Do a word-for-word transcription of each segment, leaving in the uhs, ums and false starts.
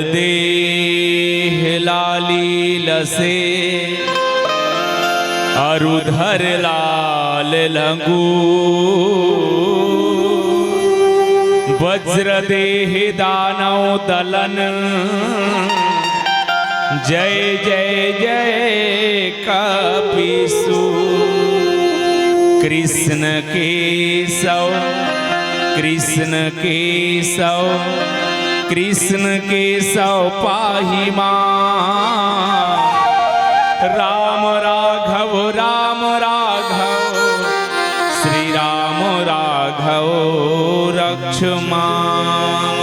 देह लाली लसे अरु धर लाल लंगू। वज्र देह दानव दलन जय जय जय कपिसु। कृष्ण केशव कृष्ण केशव कृष्ण केशव पाहि मां। राम राघव राम राघव श्री राम राघव रक्ष मां।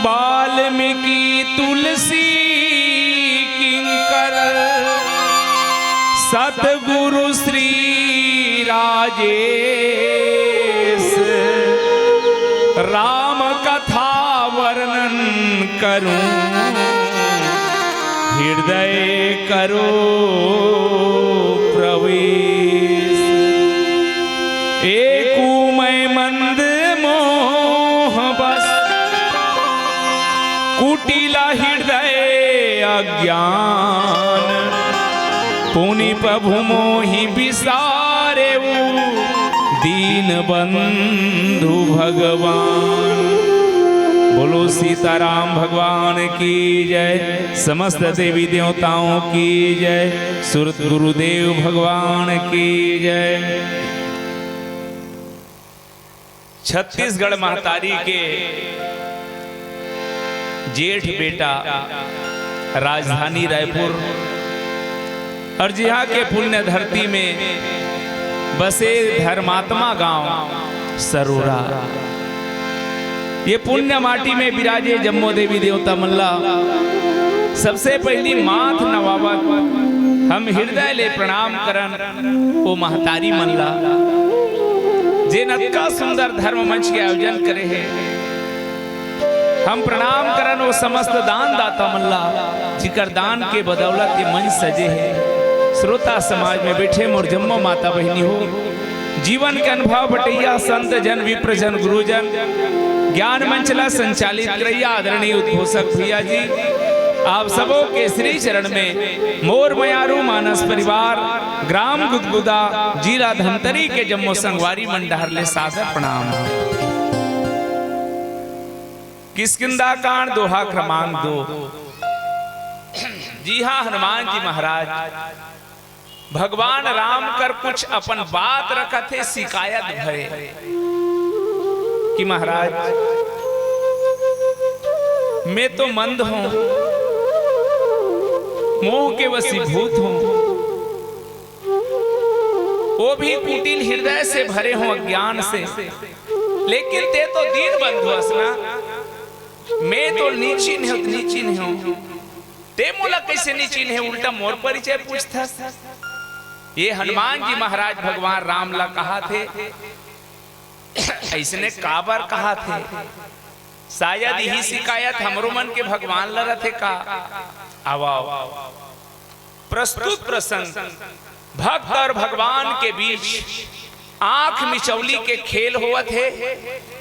वाल्मीकि तुलसी किंकर सतगुरु श्री राजेश। राम कथा वर्णन करूं हृदय करो प्रवेश। एक उमय मंद मोह बस कुटिल हृदय अज्ञान। पुनि प्रभु मोहि बिसारेउ दीन बंधु भगवान। बोलो सीताराम भगवान की जय, समस्त देवी देवताओं की जय, सुरत गुरुदेव भगवान की जय। छत्तीसगढ़ महतारी के जेठ बेटा, राजधानी रायपुर और जिहां के पुण्य धरती में बसे धर्मात्मा गांव सरोरा। ये पुण्य माटी में विराजे जम्मो देवी देवता मन ला सबसे पहली माथ नवावत हम हृदय ले प्रणाम करन ओ महतारी मन ला, जेन अतका सुंदर धर्म मंच के आयोजन करे हे। हम प्रणाम करन ओ समस्त दान दाता मन ला, जिकर दान के बदौलत ये मंच सजे हे। श्रोता समाज में बैठे मोर जम्मो माता बहिनी हो, जीवन के अनुभव बटैया संत जन, विप्र जन, गुरुजन, ज्ञान मंच ला संचालित करैया आदरणीय उद्घोषक भैया जी, आप सबो के श्री चरण में मोर मयारू मानस परिवार, ग्राम गुदगुदा, जिला धमतरी के जम्मो संगवारी मन डहर ले सादर प्रणाम। किष्किंधा कांड, दोहा क्रमांक दो। जी हां, हनुमान जी महाराज भगवान राम कर कुछ अपन बात रखत हे, शिकायत भय कि महाराज, मैं तो मंद हों, मोह के वशीभूत हों, वो भी कुटिल हृदय से भरे हों, अज्ञान से, लेकिन तें तो दीन बंधु अस ना, मैं तो नीचिन हों, नीचिन हों, तें मोला कइसे नी चिन्हे, उल्टा मोर परिचय पूछथस। ये हनुमान जी महाराज भगवान राम ला कहाथे, अइसने काबर कहाथे? शायद यही शिकायत हमरो मन के भगवान ला रथे का? आवा, आवा। प्रस्तुत प्रसंग भक्त और भगवान के बीच आंख मिचौली के खेल होवत हे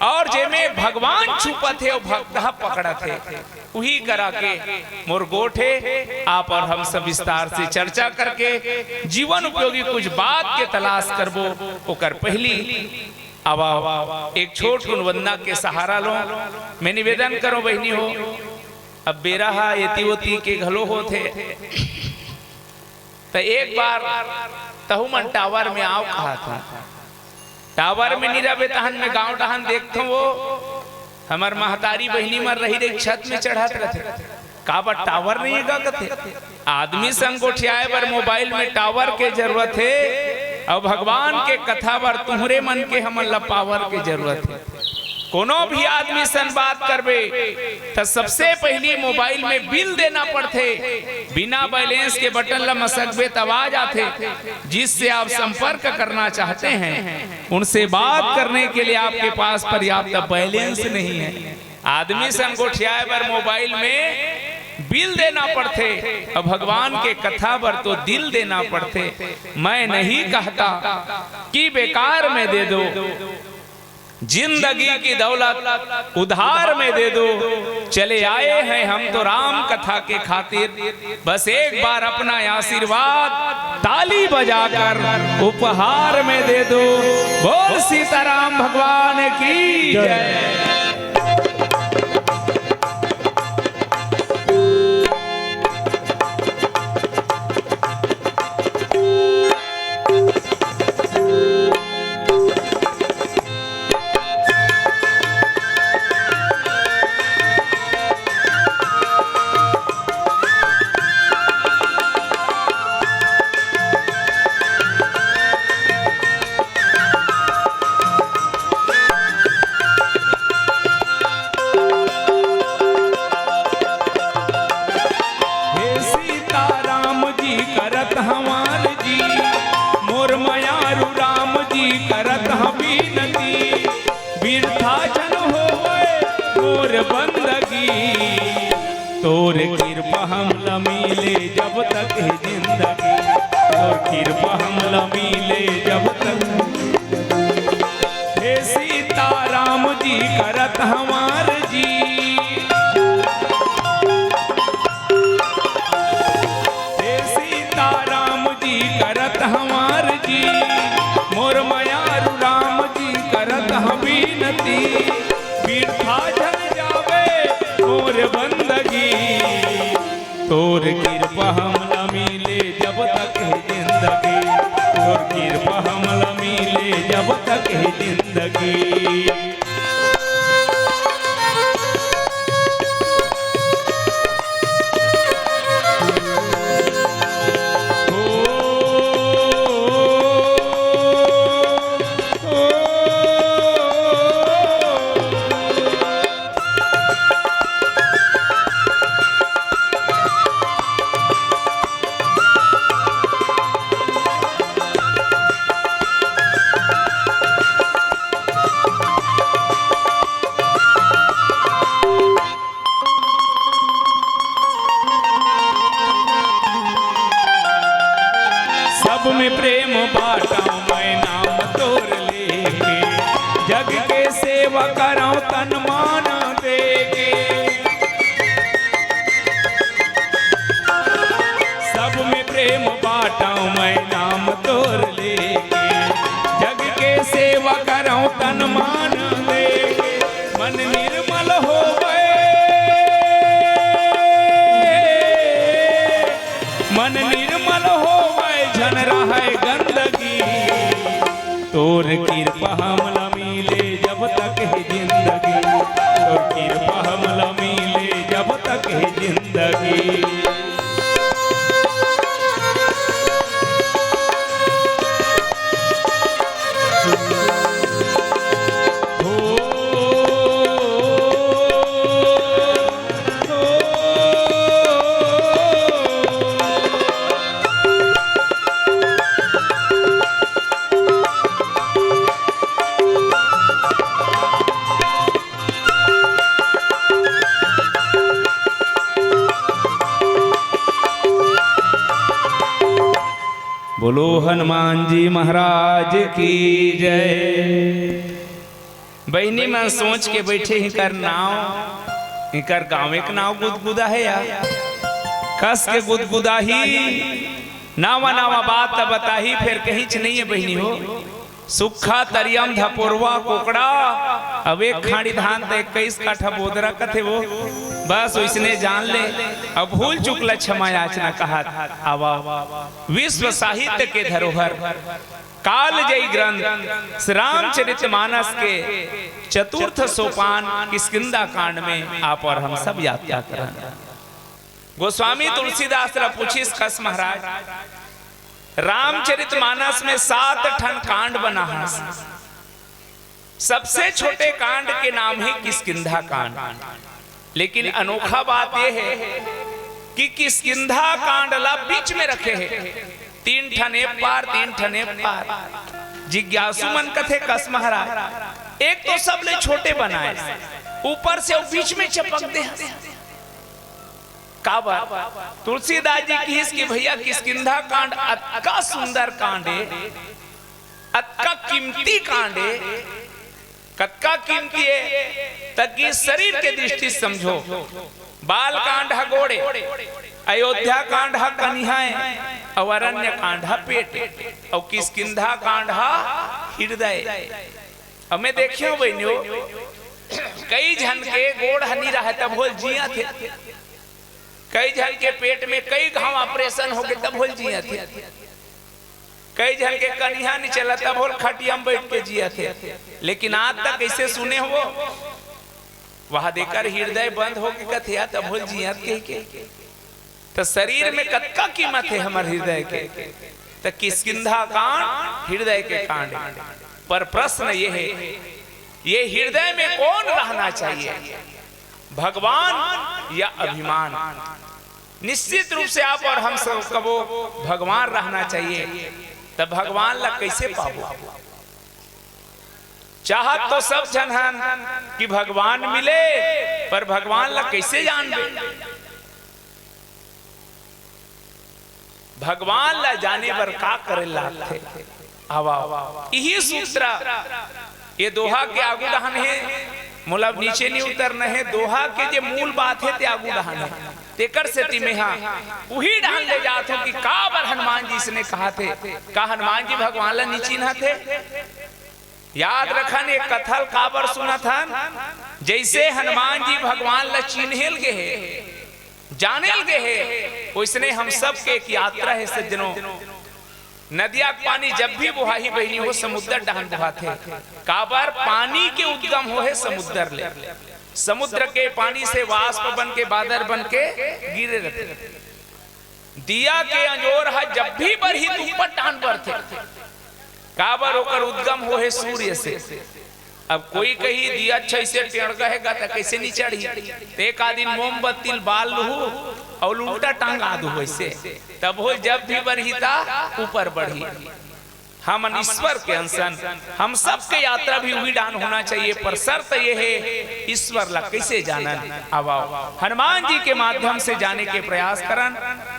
और जेमे भगवान छुपत हे अउ भक्त ह पकड़त हे। उही करा के मोर गोठ हे, आप और हम सब विस्तार से चर्चा करके जीवन उपयोगी कुछ बात के तलाश करबो। ओकर पहली आवा एक छोट कुन वंदना के सहारा लो। मैं निवेदन करो बहिनी हो, अब बेरा हा एती ओती के घलो होथे। त एक बार तहू मन टावर में आव कहाथंव। टावर में नी रहबे तहन में गांव डहन देखथंव वो हमर महतारी बहिनी मन रही रही छत में चढ़त रथे। काबर टावर नइ हे गा कथे। आदमी संग गोठियाए बर मोबाइल में टावर के जरूरत हे, अउ भगवान के कथा बर तुहरे मन के हमन ला पावर के जरूरत हे। कोनो भी आदमी सन बात करबे, त सबसे पहिली मोबाइल में बिल देना पड़थे। बिना बैलेंस के बटन ल मसकबे, त आवाज आथे, जिससे आप संपर्क करना चाहते हैं, उनसे बात करने के लिए आपके पास पर्याप्त बैलेंस नहीं है। आदमी सन गोठियाए बर मोबाइल में बिल देना पड़थे, अउ भगवान के कथा बर तो दिल देना पड़थे। मैं नहीं कहता कि बेकार में दे दो, जिंदगी की दौलत उधार में दे दो। चले आए हैं हम तो राम कथा के खातिर, बस एक बार अपना आशीर्वाद ताली बजाकर उपहार में दे दो। बोल सीताराम भगवान की जय। हे सीताराम जी करत हंव आरजी, मोर मयारू राम जी करत हंव बिनती, बिरथा झन होवय मोर बंदगी। तोर किरपा हमला मिले जब तक हे जिंदगी, तोर किरपा हमला मिले जब तक। हे सीताराम जी करत हंव आरजी, हे सीताराम जी करत हंव आरजी, मोर मयारू राम जी करत हंव बिनती, बिरथा झन जावे मोर बंदगी। तोर किरपा हमला मिले जब तक हे जिंदगी, तोर किरपा हमला मिले जब तक हे जिंदगी। सब में प्रेम बांटंव मैं नाम तोर लेके, जग के सेवा करंव तन मान देके। सब में प्रेम बांटंव मैं नाम तोर लेके, जग के सेवा करंव तन मान देके। मन निर्मल होवय, मन निर्मल होवय, झन रहय गंदगी। तोर किरपा हमला मिले जब तक हे जिंदगी, तोर किरपा हमला मिले जब तक हे जिंदगी। बोलो हनुमान जी महाराज की जय। बहिनी मन सोच के बइठे, इकर नाव, इकर गाँव के नाव गुदगुदा हे या। कस के गुदगुदाही, नावा नावा बात त बताही, फेर कहींच नइ हे बहिनी हो। सुक्खा, तरियम, धपोरवा, कोकड़ा, अब एक खांड़ी धान त इक्कीस काठा बोदरा कथे वो। बस ओइसने जान ले, अब भूल चूक ल क्षमा याचना कहत। आवा, विश्व साहित्य के धरोहर कालजयी ग्रंथ श्री रामचरित मानस के चतुर्थ सोपान किष्किंधा कांड में आप और हम सब यात्रा करन। गोस्वामी तुलसीदास ला पूछिस, कस महाराज, रामचरित मानस में सात ठन कांड बना हस, सबसे छोटे कांड के नाम हे किष्किंधा कांड। लेकिन अनोखा बात ये हे कि किष्किंधा कांड ला बीच में रखे हे, तीन ठन ए पार, तीन ठन ए पार। जिज्ञासु मन कथे, कस महाराज, एक तो सबले छोटे बनाए, ऊपर से वो बीच में चपक दे। काबर? तुलसीदास जी किहिस कि भैया, किष्किंधा कांड अतका सुंदर कांड हे, अतका कीमती कांड हे, कतका कीमती हे, त कि शरीर के दृष्टि से समझो। बाल कांड ह गोड़ ए, अयोध्या कांड ह कनिहा ए, अउ अरण्य कांड ह पेट ए, अउ किष्किंधा कांड ह हृदय ए। अब मैं देखे हंव बहिनी हो, कई झन के गोड़ ह नी रहय तभो ले जियत हे, कई झन के पेट में कई घांव operation होगे तभो ले जियत हे, कई झन के कनिहा नी चलय तभो ले खटिया में बइठ के जियत हे, लेकिन आज तक अइसे सुने हवो? वह देकर हृदय बंद होगे कथे, या तभो ले जियत कहिके। त शरीर में कतका कीमत हे हमर हृदय के, त किष्किंधा कांड हृदय के कांड। पर प्रश्न ये हे, ये हृदय में कौन रहना चाहिए, भगवान या अभिमान? निश्चित रूप से आप और हम सब कबो भगवान रहना चाहिए, त भगवान ला कइसे पाबो? चाहत तो सब झन हन कि भगवान मिले, पर भगवान ला कइसे जानबे? भगवान ला जाने बर का करे लागथे? आवा, आवा। इही सूत्र ये दोहा के आगू डहान हे, मोला अब नीचे नी उतरना हे। दोहा के जे मूल बात हे, ते आगू डहान हे। तेकर सेती मेंहा उही डहान ले जात हंव कि काबर हनुमान जी अइसने कहत हे। का हनुमान जी भगवान ला नी चिन्हत हे? याद रखन, ये कथा ल काबर सुनत हन? जइसे हनुमान जी भगवान ला चिन्हे ल गे हे, जाने ल गे हे, ओइसने हम सब के एक यात्रा हे सज्जनों। नदिया के पानी जब भी बोहाही बहिनी हो, समुद्र डहान बोहाथे। काबर? पानी के उद्गम होहे समुद्र ले। समुद्र के पानी से वाष्प बन के, बादर बन के गिरे रथे। दिया के अंजोर ह जब भी बरही त ऊपर डहान बरथे। काबर? ओकर उद्गम होहे सूर्य से। अब कोई कही दिया अच्छा अइसे टेढ़ गे हे गा त कइसे नी चढ़ही? त एक आदिन मोमबत्ती ल बार लुहू अउ उल्टा टंगा दुहू अइसे, तभो ले जब भी बरही त ऊपर बढ़ही। हमन ईश्वर के अंश हन, हम सबके यात्रा भी उही डहान होना चाहिए, पर शर्त ये हे, ईश्वर ला कइसे जानन? आवा, हनुमान जी के माध्यम से जाने के प्रयास करन।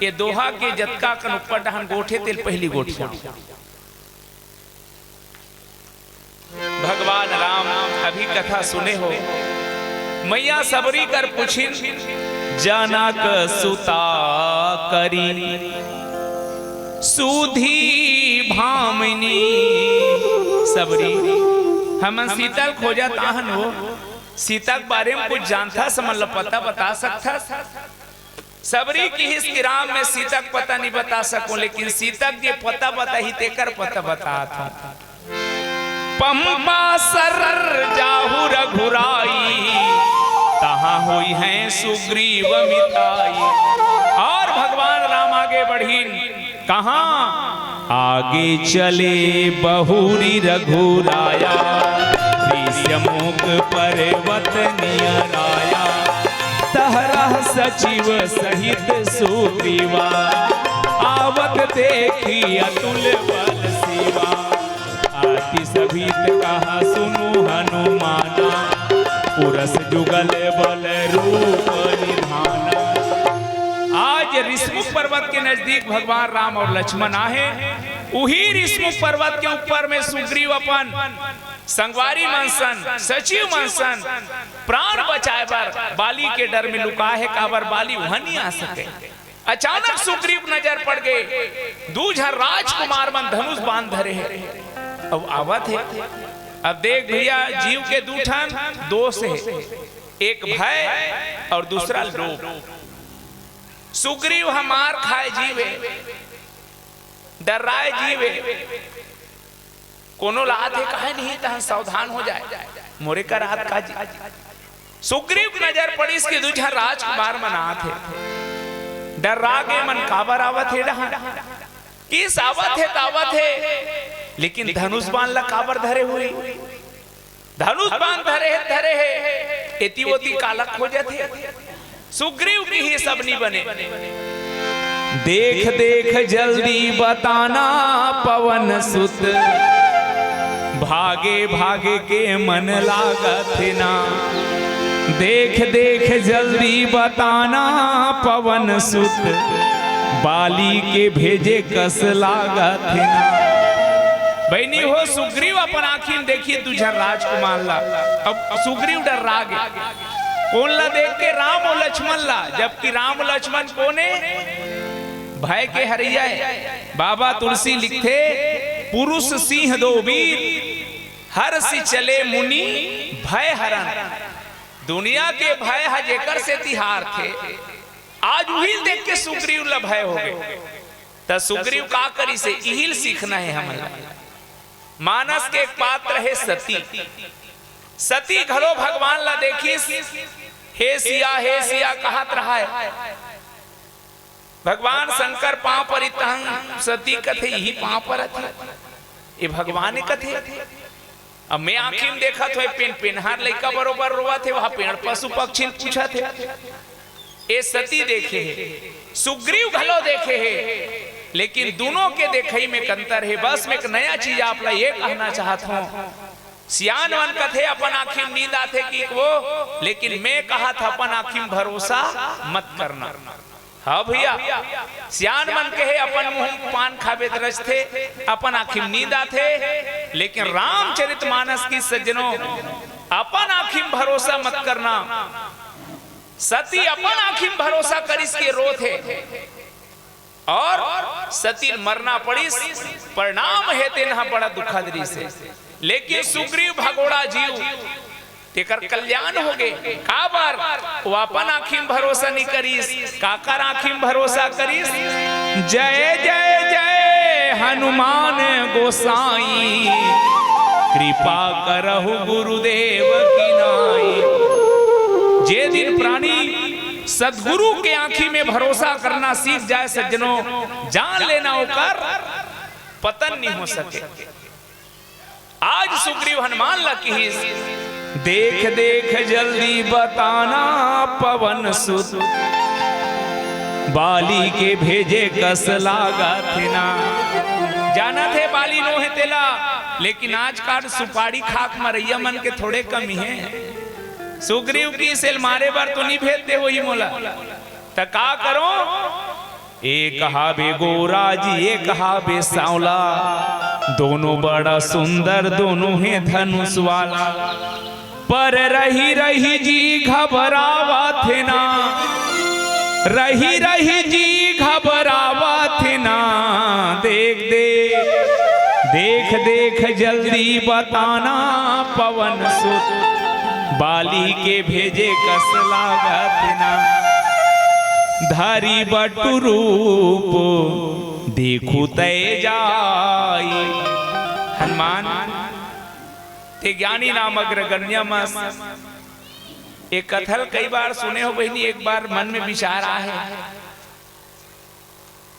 ये दोहा के जतका कन ऊपर डहान गोठ हे, तेला पहिली गोठिया। भगवान राम अभी कथा सुने हो, मइया सबरी कर पुछिन, जनक सुता करी सुधी भामिनी। सबरी, हमन सीता ल खोजत आहन हो, सीता के बारे में कुछ जानथस, हमन ला पता बता सकथस? सबरी किहिस कि राम, मैं सीता के पता नी बता सकंव, लेकिन सीता के जे पता बताही, तेकर पता बतात हंव। पंपा सर जाहु रघुराई, तहाँ होइहैं सुग्रीव मिताई। अउ भगवान राम आगे बढ़िन, कहाँ? आगे चले बहुरी रघुराया, ऋष्यमूक पर्वत नियराया। तहरह सचिव सहित सुग्रीवा, आवत देखि अतुल बल सीवा। अति सभीत कहा सुनु हनुमाना, उरस जुगल बल रूप निधाना। आज ऋष्यमूक पर्वत के नजदीक भगवान राम अउ लक्ष्मण आहे। उही ऋष्यमूक पर्वत के ऊपर में सुग्रीव अपन संगवारी मन सन, सचिव मन सन प्राण बचाए बर बाली के डर में लुका हे, काबर बाली उहां नी आ सके। अचानक सुग्रीव नजर पड़ गे, दू झन राजकुमार मन धनुष बाण धरे हे, अउ आवत हे। अब देख भइया, जीव के दू ठन दोष हे, एक भय अउ दूसरा लोभ। सुग्रीव ह मार खाए जीव हे, डर्राए जीव हे, कोनो ला आत हे कहे नहीं, तहन सावधान हो जाए, मोरे कर आत का जी। सुग्रीव के नजर पड़िस कि दू झन राजकुमार मन आत हे, डर्रा गे मन काबर आवत हे डहान, किस आवत हे त आवत हे, लेकिन धनुष बाण ला काबर धरे होही? धनुष बाण धरे हे, धरे हे, एती ओती काला खोजत हे। सुग्रीव किहिस अब नी बने। देख देख जल्दी बताना पवन सुत, भागे भागे के मन लागत ना। देख देख जल्दी बताना पवन सुत, बाली के भेजे कस लागत ना। बहिनी हो, सुग्रीव अपन आँखी म देखिस दू झन राजकुमार ला। अब सुग्रीव डर्रा गे। कोन ला देख के? राम अउ लक्ष्मण ला। जबकि राम लक्ष्मण कोन ए? भय के हरइया ए। बाबा तुलसी लिखथे, पुरुष सिंह दो वीर, हरषि चले मुनि भय हरन। दुनिया के भय ह जेकर सेती हारथे, आज उही ल देख के सुग्रीव ला भय हो गे। त सुग्रीव का करिस हे, इही ल सीखना हे हमन ला। मानस के एक पात्र हे सती। सती घलो भगवान ला देखिस, "हे सिया, हे सिया," कहत रहय। भगवान शंकर पाँव परिस तहन सती कथे, "इही पाँव परत हे, ए भगवान ए," कथे। अब मैं आँखी म देखत हों, पेन, पेनहार लइका बरोबर रोवत हे, वहाँ पेड़ पशु पक्षी ल पूछत हे। ए सती देखे हे, सुग्रीव घलो देखे हे, लेकिन दूनों के देखई म एक अंतर हे। बस मैं एक नया चीज आप ला ये कहना चाहत हों। सियान मन कथे अपन आँखी म नींद आथे कि वो, लेकिन मैं कहत अपन आँखी म भरोसा मत करना। हाँ भइया, सियान मन कहे अपन मुँह म पान खाबे त रचथे, अपन आँखी म नींद आथे, लेकिन रामचरित मानस के सज्जनों, अपन आँखी म भरोसा मत करना। सती अपन आँखी म भरोसा करिस के रोथे। अउ सती ल मरना पड़िस, परिणाम हे तेन ह बड़ा दुखद रिहिस हे। लेकिन सुग्रीव भगोड़ा जीव, तेकर कल्याण हो गे। काबर? वो अपन आँखी म भरोसा नइ करिस, काकर आँखी म भरोसा करिस? जय जय जय हनुमान गोसाई, कृपा करहु गुरुदेव की नाई। जे दिन प्राणी सदगुरु के आँखी म भरोसा करना सीख जाय सज्जनों, जान लेना ओकर पतन नइ हो सके। आज सुग्रीव हनुमान ला किहिस, "देख देख जल्दी बताना पवन सुत, बाली के भेजे कस लागत हे ना।" जानत हे बाली नो हे तेला, लेकिन आजकाल सुपारी खाके मरइया मन के थोड़े कमी हे। सुग्रीव किहिस, "एला मारे बर तो नइ भेज दे होही मोला, त का करों?" एक हाबे गोरा जी, एक हाबे सांवला, दोनों बड़ा सुंदर, दोनों हे धनुष वाला। पर रही रही जी घबरावत हे ना, रही रही जी घबरावत हे ना। देख देख, देख देख जल्दी बताना पवन सुत, बाली के भेजे कस लागत हे ना। धरि बटु रूप देखु तय जाई। हनुमान, ते ज्ञानी नाम अग्रगण्यम अस। ए कथा ल कई बार सुने हो बहिनी, एक बार मन म विचार आए हे।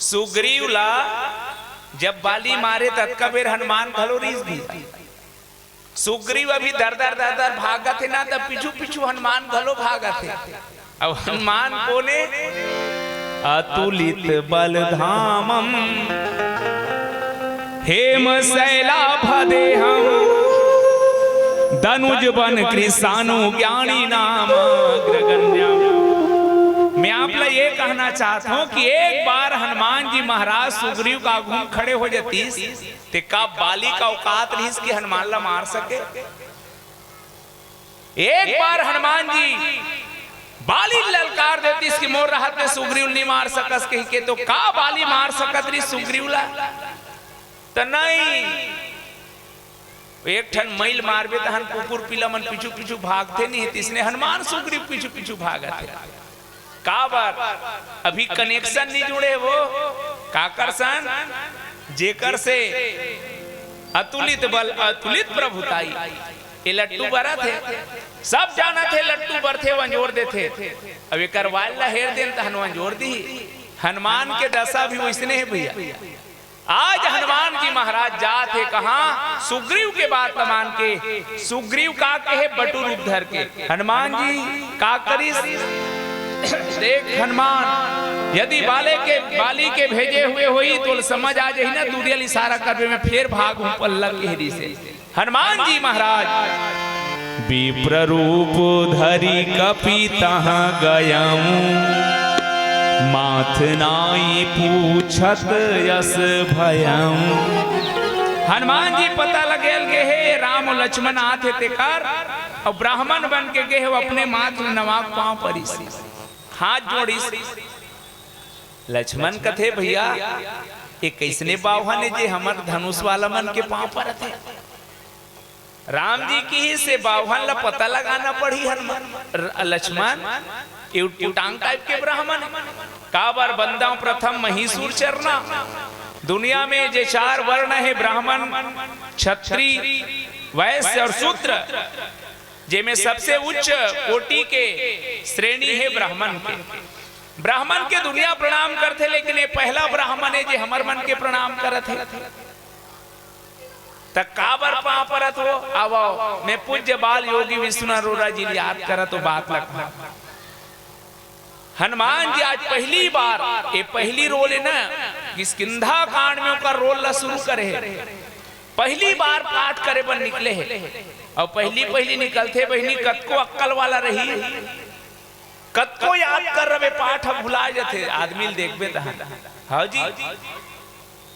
सुग्रीव ला जब बाली मारे, ततका बेर हनुमान घलो रिहिस। सुग्रीव अभी दर दर दर दर भागत हे ना, त पीछू पीछू हनुमान घलो भागत हे। अब हनुमान कोन ए? अतुलित बल धामम हेम सैलाभ देहम, दनुज बन कृशानु ज्ञानी नाम अग्रगण्यम। मैं आप ला ये कहना चाहत हों कि एक बार हनुमान जी महाराज सुग्रीव का आगू म खड़े हो जातिस, ते का बाली का औकात रिहिस कि हनुमान ला मार सके? एक बार हनुमान जी बाली ल ललकार देतिस कि मोर रहत म सुग्रीव ल नइ मार सकस कहिके, तो का बाली मार सकत रिहिस सुग्रीव ला? त नइ। एक ठन मइल मारबे तहन कुकुर पीला मन पीछू पीछू भागथे नहीं, तइसने हनुमान सुग्रीव पीछू पीछू भागत हे। काबर? अभी connection नइ जुड़े वो। काकर सन? जेकर से अतुलित बल अतुलित प्रभुताई। ए लट्टू बरत हे, सब जानत हे लट्टू बरथे, वो अंजोर देथे। अब एकर वाल ला हेर देन तहन वो अंजोर दिही। हनुमान के दशा भी वइसने हे भइया। आज हनुमान जी महाराज जात हे कहाँ? सुग्रीव के बात ल मान के। सुग्रीव का कहे? बटु रूप धर के। हनुमान जी का करिस? देख हनुमान, यदि बाले के, बाली के भेजे हुए होही तो समझ आ जाही ना, दूरिया ल इशारा करबे में फेर भाग हूँ पल्लग कह दिस हे। हनुमान जी महाराज विप्र रूप धरि कपि तहाँ गयउँ, माथ नाई पूछत यस भयउँ। हनुमान जी पता लगेल गे हे, राम अउ लक्ष्मण आत हे तेकर, अउ ब्राह्मण बन के गे हे, वो अपने माथ ल नवा के पाँव परिस, हाथ जोड़िस। लक्ष्मण कथे, "भैया, ये कइसने बावहन हे जे हमर धनुष वाला मन के पाँव परत हे?" राम जी किहिस, "ये बावहन ला पता लगाना पड़ही हनुमान, र-, लक्ष्मण, ये उटपुटांग टाइप के ब्राह्मण हे।" काबर बंदव प्रथम महीसुर चरना। दुनिया में जे चार वर्ण हे, ब्राह्मण, क्षत्रिय, वैश्य अउ शूद्र, जेमे सबसे उच्च कोटि के श्रेणी हे ब्राह्मण के। ब्राह्मण के दुनिया प्रणाम करथे, लेकिन ये पहला ब्राह्मण हे जे हमर मन के प्रणाम करत हे। त काबर पाँव परत हो? आवव, मैं पूज्य बाल योगी विश्वनाथ अरोड़ा जी ल याद करत हो, बात लगता। हनुमान जी आज पहली बार, ये पहली रोल हे ना, किष्किंधा कांड में ओकर रोल ला शुरू करे हे। पहली बार पाठ करे बर निकले हे। अउ पहली पहली निकलथे बहिनी, कतको अक्कल वाला रही, कतको याद कर रहे, पाठ ह भुला जथे, आदमी ल देखबे तहन। हाँ जी,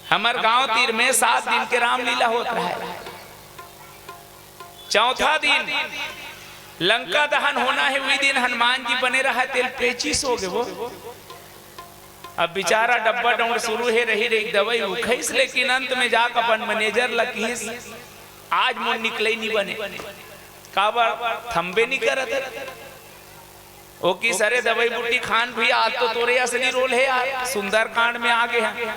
हमर गांव तीर में सात दिन के रामलीला होत रहे। चौथा दिन लंका दहन होना हे, उही दिन हनुमान जी बने रहे, तेल पेचिस हो गे वो। अब बेचारा डब्बा डौड़ शुरू हे, रही रही दवाई उखइस, लेकिन अंत में जाके अपन मैनेजर ला किहिस, "आज मोर निकलई नी बने।" काबर? थम्बे नी करत हे। ओ किहिस, "अरे दवाई बूटी खान भैया, आज तो तोरे असली रोल हे यार, सुंदरकांड में आ गे हे।"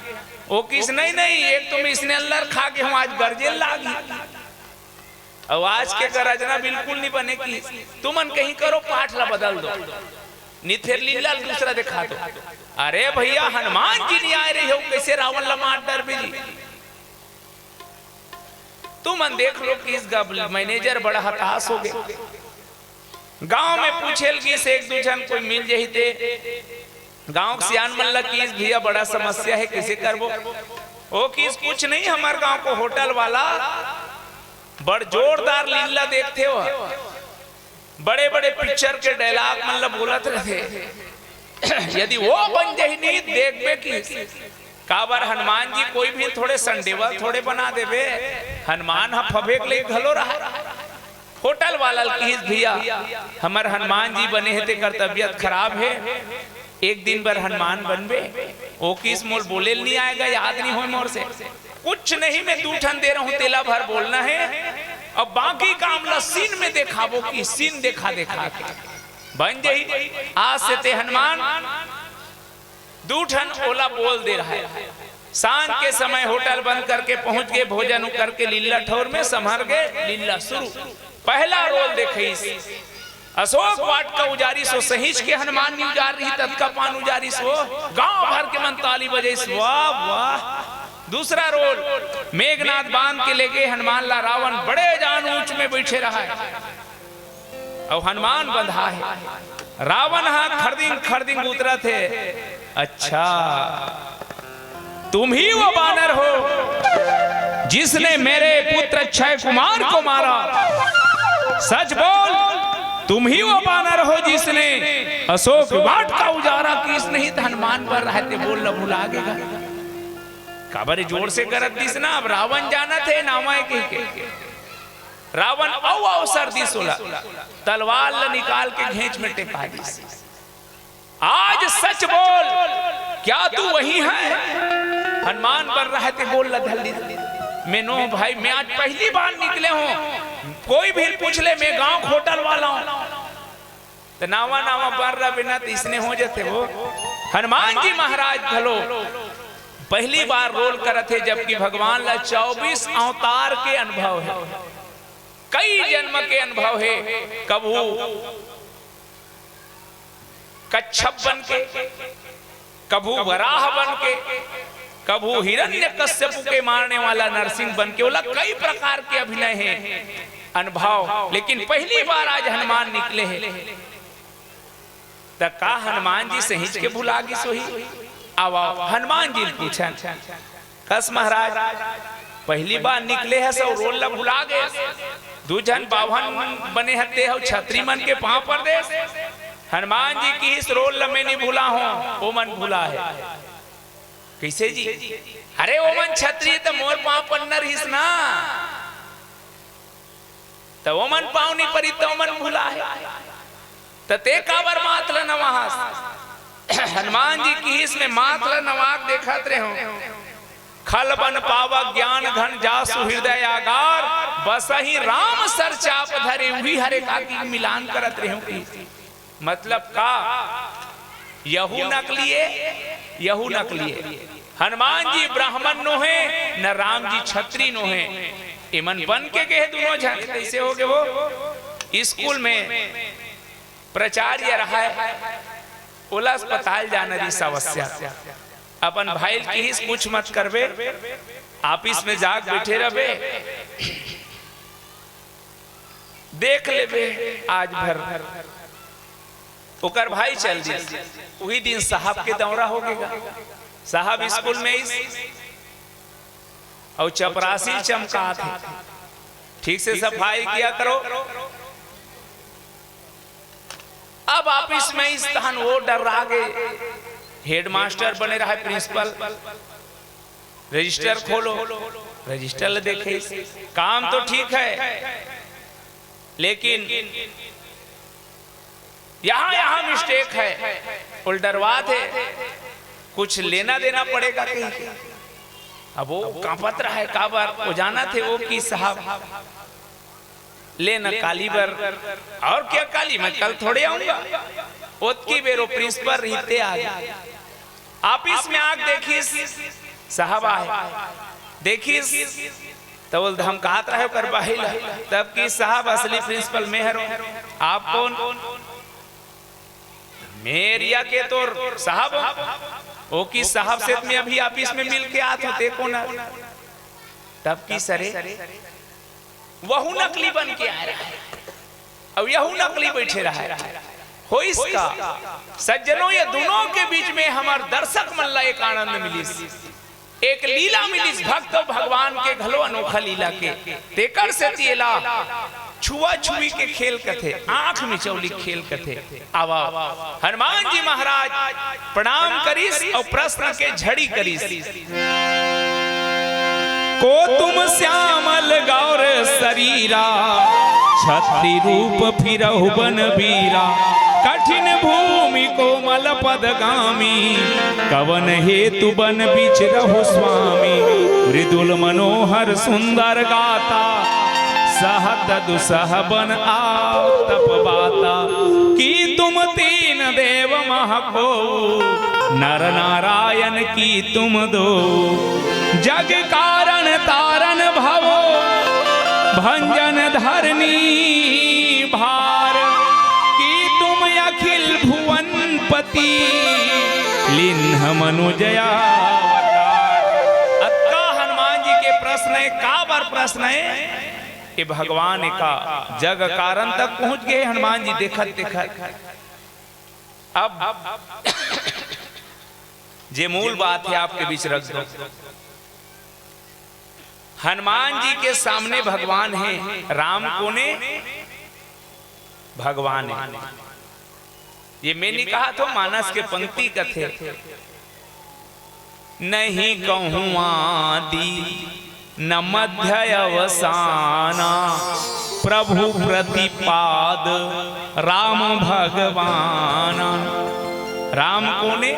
ओ किहिस, "नहीं, नहीं, एक तो मैं इसने अल्लर खा गे हूँ, आज गरजे लागही।" अउ आज के गरजना बिल्कुल नी बने कि तुमन कहीं करो, पाठ ला बदल दो, नी त फेर लीला ल दूसरा देखा दो। अरे भैया, हनुमान जी नी आए रहे हो, कइसे रावण ला मार डरबे जी? तुमन देख लो कि इस गब-, मैनेजर बड़ा हताश हो गे। गांव में पूछे ल गिस एक दू झन, कोई मिल जही ते। गांव के सियान मन ला किहिस, "भैया, बड़ा समस्या हे, कइसे करबो?" ओ किहिस, "कुछ नहीं, हमर गांव को होटल वाला बड़ जोरदार लीला देखथे हो, बड़े-बड़े पिक्चर के डायलॉग मन ला बोलत रहिथे, यदि वो बन जही नी, देखबे किहिस।" काबर हनुमान जी कोई भी थोड़े संडेवल थोड़े बना देबे, हनुमान ह फबे के लइक घलो रहय। होटल वाला ल किहिस, "भैया, हमर हनुमान जी बने हे, तेकर तबीयत खराब हे, एक दिन बर हनुमान बनबे?" ओ किहिस, "मोर बोले ल नी आएगा, याद नी होय मोर से।" "कुछ नहीं, मैं दू ठन दे रहूं, तेला भर बोलना हे, अब बाकी काम ला सीन में देखाबो कि सीन देखा देखा के बन जही। आज से ते हनुमान।" दू ठन ओला बोल दे रहय। सांझ के समय होटल बंद करके पहुंच गे, भोजन करके लीला ठौर में संभर गे, लीला शुरू। पहला रोल देखइस, अशोक वाटिका उजारिस हो, सहिंच के हनुमान नी उजार रही, ततका पान उजारिस हो, गांव भर के मन ताली बजाइस, "वाह, वाह।" दूसरा रोल, मेघनाद बांध के लेगे हनुमान ला रावण, बड़े जान ऊंच में बइठे रहय। अउ हनुमान बंधा हे। रावण ह खरदिंग खरदिंग उतरत हे। "अच्छा, तुम ही वो बानर हो जिसने मेरे पुत्र अक्षय कुमार को मारा? सच बोल, तुम ही वो बानर हो जिसने अशोक वाटिका उजारा?" किहिस नहीं त हनुमान बर रहते बोल ल भुला गेगा। काबर जोर से करत दिस ना, अब रावण जानत हे नावा ए कहिके। रावण अउ अवसर दिस ओला, तलवार ल निकाल के घेंच में टेपा दिस। "आज सच बोल, क्या तू वही है?" हनुमान बर रहते बोल ल धर लिस। "मैं नोहूं भाई, मैं आज पहली बार निकले हूं, कोई भी पूछ ले, मैं गांव के होटल वाला हूं।" त नावा नावा बर रबे ना, त इसने हो जथे वो। हनुमान जी महाराज घलो पहली बार रोल करत हे, जबकि भगवान ला चौबीस अवतार के अनुभव हे, कई जन्म के अनुभव हे। कभू कच्छप बन के, कभू वराह बन के, कभू हिरण्यकश्यपु के मारने वाला नरसिंह बन के, ओला कई प्रकार के अभिनय हे, अनुभव, लेकिन पहली बार आज हनुमान निकले हे। त का हनुमान जी सहिंच के भुला गिस होही? आवा, हनुमान जी ल पूछन, "कस महाराज, पहली बार निकले हस अउ रोल ल भुला गे? दू झन बाभन बने हते अउ छत्री मन के पांव पर देस।" हनुमान जी किहिस, "रोल ल मैं नी भुला हूं, ओ मन भुला हे।" कइसे जी? अरे, ओमन छतरी त मोर पाँव पन्ना रहिस ना, त ओमन पाँव नइ परी, त ओमन भुला हे। त तें काबर माथ ल नवाहस? हनुमान जी किहिस, में माथ ल नवा के देखत रेहेंव। खल बन पावक ज्ञान घन जासु हृदय आगार, बसहि राम सर चाप धरे। उही हरे का कि मिलान करत रेहेंव कि मतलब का? यहू नकली ए, यहू नकली ए। हनुमान जी ब्राह्मण नोहे, न राम जी छतरी नोहे। एमन बन के गे हे दूनों झन। कइसे होगे वो? स्कूल में प्राचार्य रहय, ओला अस्पताल जाना रहिस आवश्यक। अपन भाई ल किहिस, कुछ मत करबे, ऑफिस में जाके बइठे रहबे, देख लेबे आज भर। ओकर भाई चल दिस। उही दिन साहब के दौरा होगे गा। साहब स्कूल में आइस अउ चपरासी चमकात हे, ठीक से सफाई किया करो। अब ऑफिस में आइस तहन वो डर्रा गे, हेडमास्टर बने रहय, प्रिंसिपल। रजिस्टर खोलो, रजिस्टर ल देखे, काम तो ठीक है, लेकिन यहाँ यहाँ मिस्टेक है। वो डर्रात हे, कुछ लेना देना पड़ेगा कहिके। अब वो कांपत रहय, काबर? वो जानत हे वो कि साहब, ले न काली बर, अउ का काली, मैं कल थोड़े आऊंगा। ओतकी बेर वो प्रिंसिपल रहिते आगे। ऑफिस में आके देखिस, साहब आहे, देखिस, त वो ल धमकात रहय ओकर बाई ल। तब किहिस, साहब, असली प्रिंसिपल में हरों, आप कौन? मैं एरिया के तोर साहब हों। वो किहिस, साहब से त मैं अभी ऑफिस में मिल के आत हों, तें कोन हस? तब किहिस, अरे, वहू नकली बन के आय रहय अउ यहू नकली बइठे रहय। होइस का? सज्जनों, ये दूनों के बीच में हमर दर्शक मन ला एक आनंद मिलिस, एक लीला मिलिस, भक्त अउ भगवान के घलो अनोखा लीला के। तेकर सेती एला छुआ छुई के खेल कथे, आंख मिचौली खेल कथे। आवा, हनुमान जी महाराज प्रणाम करिस अउ प्रश्न के झड़ी करिस। को तुम श्यामल गौर शरीरा, छत्री रूप फिरहु बन बीरा। कठिन भूमि कोमल पदगामी, कवन हेतु बन बिचरहु स्वामी। मृदुल मनोहर सुंदर गाथा, सहत दुसह बन आव तप बाता। कि तुम तीन देव मह को, नर नारायण की तुम दो। जग कारण तारण भव भंजन धरनी भार। कि तुम अखिल भुवन पति लीन्ह मनुजया। अतका हनुमान जी के प्रश्न हे, काबर प्रश्न हे? ये भगवान का जग कारण तक पहुंच गे हनुमान जी देखत देखत। अब जे मूल बात हे आपके बीच रख दो, हनुमान जी के सामने भगवान हे, राम कोने? भगवान हे। ये मैं नइ कहत हों, मानस के पंक्ति कथे, नहीं कहूँ आदि न मध्य अवसाना, प्रभु प्रतिपाद राम भगवाना। राम कोने?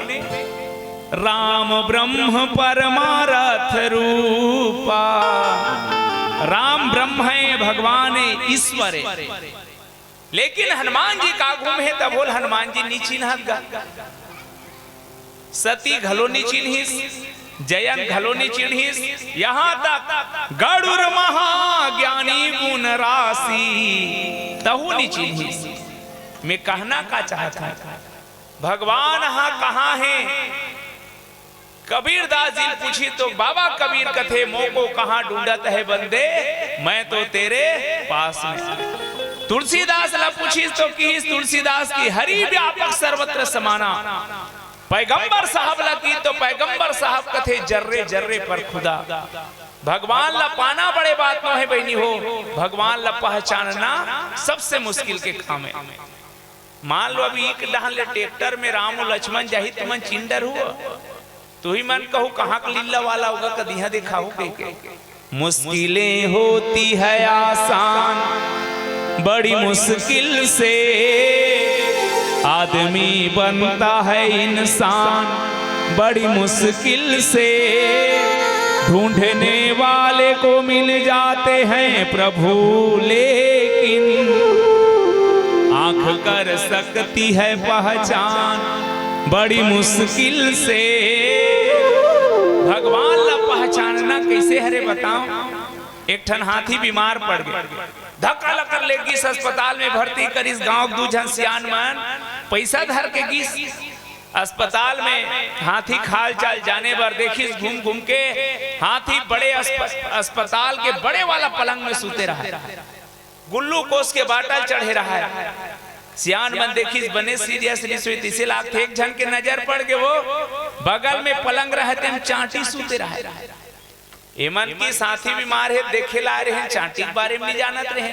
राम ब्रह्म परमारथ रूपा। राम ब्रह्म हे, भगवान हे, ईश्वर हे। लेकिन हनुमान जी का आगू में त बोल हनुमान जी नइ चिन्हत गा। सती घलो नइ चिन्हिस, जयंत घलो नइ चिन्हिस, यहाँ तक गरुड़ महाज्ञानी गुण राशि तहू नइ चिन्हिस। मैं कहना का चाहत हों, भगवान हा कहाँ हे? कबीर दास जी ल पूछिस तो बाबा कबीर कथे, मोको कहाँ ढूंढत है बंदे, मैं तो तेरे पास में। तुलसीदास ला पूछिस तो किहिस तुलसीदास कि हरि व्यापक सर्वत्र समाना। पैगंबर साहब ला किहिस तो पैगंबर साहब कथे जर्रे जर्रे पर खुदा। भगवान ला पाना बड़े बात नोहे बहिनी हो, भगवान ला पहचानना सबसे मुश्किल के काम हे। मान लो अभी एक डहन ले ट्रैक्टर में राम अउ लक्ष्मण जाही, तुमन चिन डरहू? तुही मन कहू, कहाँ के लीला वाला होगा, कदिहा देखाहू कहिके। मुश्किलें होती है आसान, बड़ी मुश्किल से आदमी बनता है इंसान, बड़ी मुश्किल से ढूंढने वाले को मिल जाते हैं प्रभु, लेकिन आंख कर सकती है पहचान बड़ी मुश्किल से। भगवान ला पहचानना कैसे हरे बताओ? एक ठन हाथी बीमार पड़ गे, धक्का लकर ले गिस अस्पताल में भर्ती करिस। गांव के दू झन सियान मन पैसा धर के गिस अस्पताल में। हाथी के हाल चाल जाने बर देखिस घूम घूम के। हाथी बड़े अस्प-, अस्पताल के बड़े वाला पलंग में सूते रहा, ग्लूकोस के बाटल चढ़े रहा। सियान मन देखिस बने सीरियस रिस होई, तइसे लागथे एक झन के नजर पड़ गे, वो बगल में पलंग रहे तेम चांटी सूते रहे। एमन की साथी बीमार हे, देखे ला आए रहे, चांटी के बारे में नहीं जानत रहे।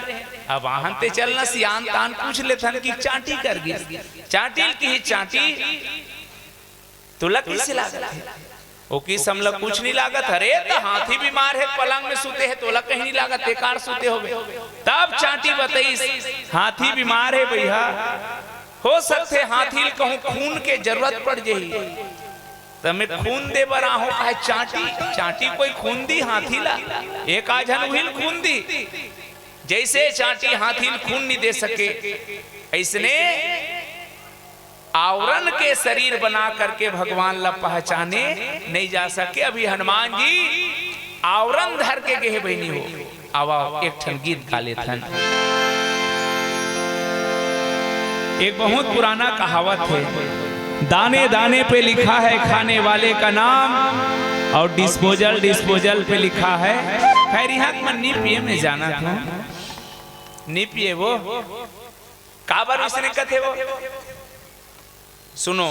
अब आहन ते चल ना सियान तान पूछ लेथन कि चांटी कर गिस। चांटी ल किहिस चांटी, तोला कइसे लागत हे? ओ किहिस हमला कुछ नहीं लागत। अरे त हाथी बीमार हे, पलंग में सूते हे, तोला कहीं नहीं लागत, ते कार सूते होबे। तब चांटी बतइस, हाथी बीमार हे भैया, हो सकथे हाथी ल कहूं खून के जरूरत पड़ जाही, त मैं खून दे बर आहूं। कहे चांटी, चांटी कोई खून दी हाथी ला? एक आझन उहिल खून दी। जैसे चांटी हाथी ल खून नहीं दे सके, ऐसने आवरण के शरीर बना करके भगवान ला पहचाने नहीं जा सके। अभी हनुमान जी आवरण धर के गे हे बहिनी हो। आवा एक ठन गीत गा लेथन। एक बहुत पुराना कहावत हे, दाने दाने पे लिखा है खाने वाले का नाम और डिस्पोजल डिस्पोजल पे लिखा है। खैर, इहां के मन नी पिए, मैं जानत हूं, नी पिए वो। काबर उसने कथे वो? सुनो,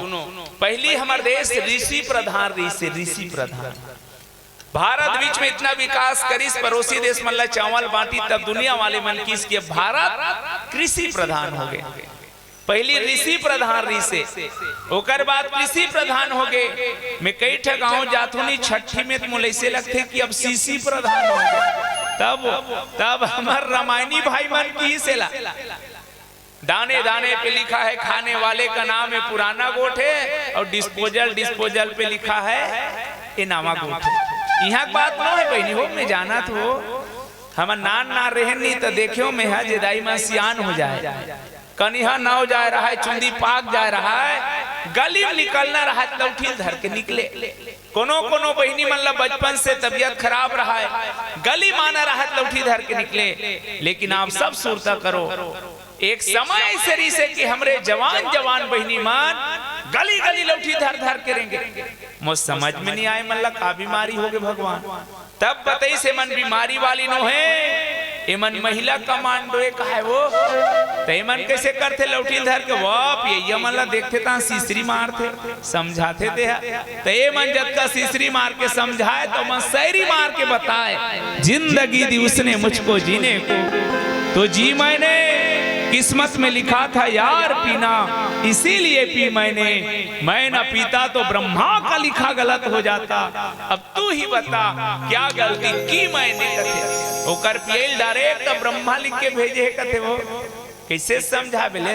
पहली हमर देश ऋषि प्रधान रहिसे, ऋषि प्रधान। भारत बीच में इतना विकास करिस, पड़ोसी देश मन ला चावल बांटी, तब दुनिया वाले मन किहिस कि भारत कृषि प्रधान हो गे। पहली ऋषि प्रधान रहिसे, ओकर बाद कृषि प्रधान हो गे। मैं कई ठा गांव जाथों नी, छट्ठी में त मोला ऐसे लगथे कि अब सीसी प्रधान हो गे। तब, तब हमर रामायणी भाई मन किहिस एला, दाने दाने पे लिखा है खाने वाले का नाम, ये पुराना गोठ हे, और डिस्पोजल डिस्पोजल पे लिखा है ये नवा गोठ हे। इहां के बात नो हे बहिनी हो, मैं जानत हों, हमन नान नान रहेन नी त देखेंव मैं हा, जे दाई मन सियान हो जाय, कनिहा नव जाय रहय, चुंदी पाक जाय रहय, गली में निकलना रहय त लौठी ल धर के निकले। कोनो कोनो बहिनी मन ला बचपन से तबीयत खराब रहय, गली म आना रहय त लौठी धर के निकले। लेकिन आप सब सुरता करो, एक समय ऐसे रहिसे कि हमरे जवान जवान बहिनी मन गली गली लौठी धर धर के रेंगे। मोर समझ में नहीं आय, मन ला का बीमारी हो गे भगवान। तब बतइस, एमन बीमारी वाली नो हे, एमन महिला कमांडो हे, का हे वो? त एमन कइसे करथे? लौठी ल धर के, वाह, पियइया मन ला देखथे त सिसरी मारथे, समझाथे ते ह। त एमन जतका सिसरी मार के समझाय, त ओमन सैरी मार के बताय, जिंदगी दी उसने मुझको जीने को, तो जी मैंने, किस्मत में लिखा था यार पीना, इसीलिए पी मैंने, मैं ना पीता तो ब्रह्मा का लिखा गलत हो जाता। अब तू ही बता, क्या गलती की मैंने, कथे। ओकर पियइल डारे त ब्रह्मा लिख के भेजे हे, कथे वो। कइसे समझाबे ले?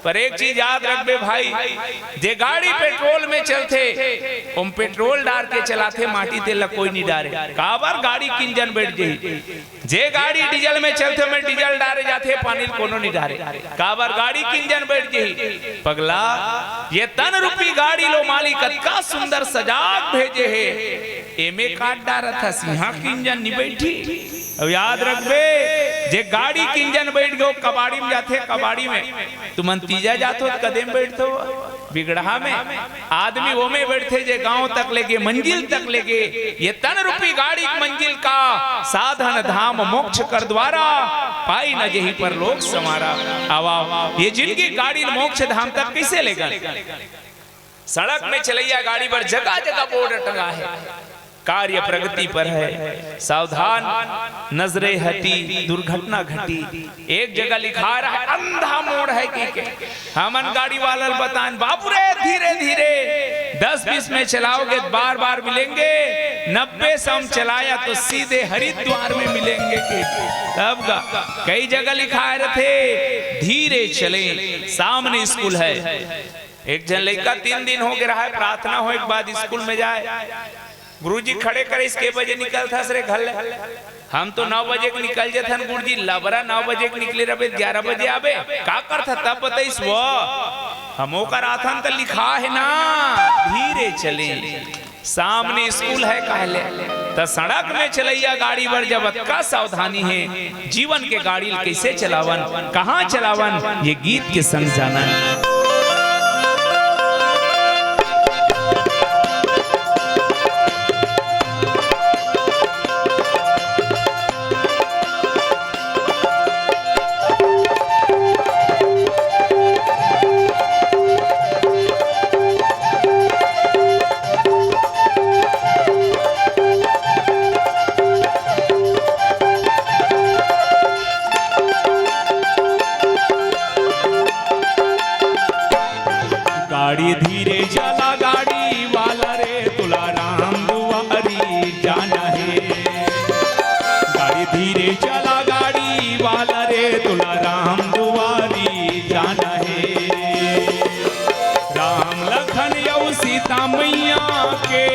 पर एक चीज याद रखबे भाई, जे गाड़ी पेट्रोल में चलथे, ओम पेट्रोल डार के चलाथे, माटी तेल ला कोई नहीं डारे। काबर? गाड़ी के इंजन बैठ जाही। जे गाड़ी डीजल में चलथे, ओमे डीजल डारे जाथे, पानी ल कोनो नहीं डारे। काबर? गाड़ी के इंजन बैठ जाही। पगला, ये तन रूपी गाड़ी ल ओ मालिक अतका सुंदर सजा के भेजे हे, एमे काट डारत हस, इहां के इंजन नहीं बैठही। अउ याद रखबे, जे गाड़ी के इंजन बैठ गे, ओ कबाड़ी में जाथे, कबाड़ी में। तुमन तीजा जाथो त कदे म बैठथो? बिगड़हा में। आदमी ओमे बैठथे जे गांव तक ले गे, मंजिल तक ले गे। ये तन रूपी गाड़ी के मंजिल का, साधन धाम मोक्ष कर द्वारा, पाई न जेहि परलोक संवारा। आवा, ये जिनगी गाड़ी ल मोक्ष धाम तक कइसे लेगन? सड़क में चलइया गाड़ी बर जगह जगह बोर्ड टंगा हे। कार्य प्रगति पर है, सावधान, नजरे हटी, दुर्घटना घटी। एक जगह लिखा रहा है, अंधा मोड़ है कि के। हमन गाड़ी वाला ल बतान, "बाबू रे, धीरे धीरे, दस बीस में चलाओगे तो बार बार मिलेंगे, नब्बे सौ में चलाया तो सीधे हरिद्वार में मिलेंगे" के। तब गा, कई जगह लिखा रथे, "धीरे चले, सामने स्कूल है।" एक झन लइका तीन दिन हो गे रहा है, प्रार्थना होय के बाद स्कूल में जाय, गुरुजी खड़े करिस, "के बजे निकलथस रे घर ले?" "हम तो नौ बजे के निकल जथन गुरुजी।" "लबरा, नौ बजे के निकले रबे, ग्यारह बजे आबे, का करथा तब बताइस वो?" "हम ओकर आथन त लिखा है ना, धीरे चले, सामने स्कूल है कहले।" त सड़क में चलइया गाड़ी बर जब अतका सावधानी है, जीवन के गाड़ी ल कइसे चलावन, कहाँ चलावन, ये गीत के संग जानन। गाड़ी धीरे चला गाड़ी वाला रे, तुला राम दुआरी जाना है। गाड़ी धीरे चला गाड़ी वाला रे, तुला राम दुआरी जाना है। राम लखन अउ सीता मैया के,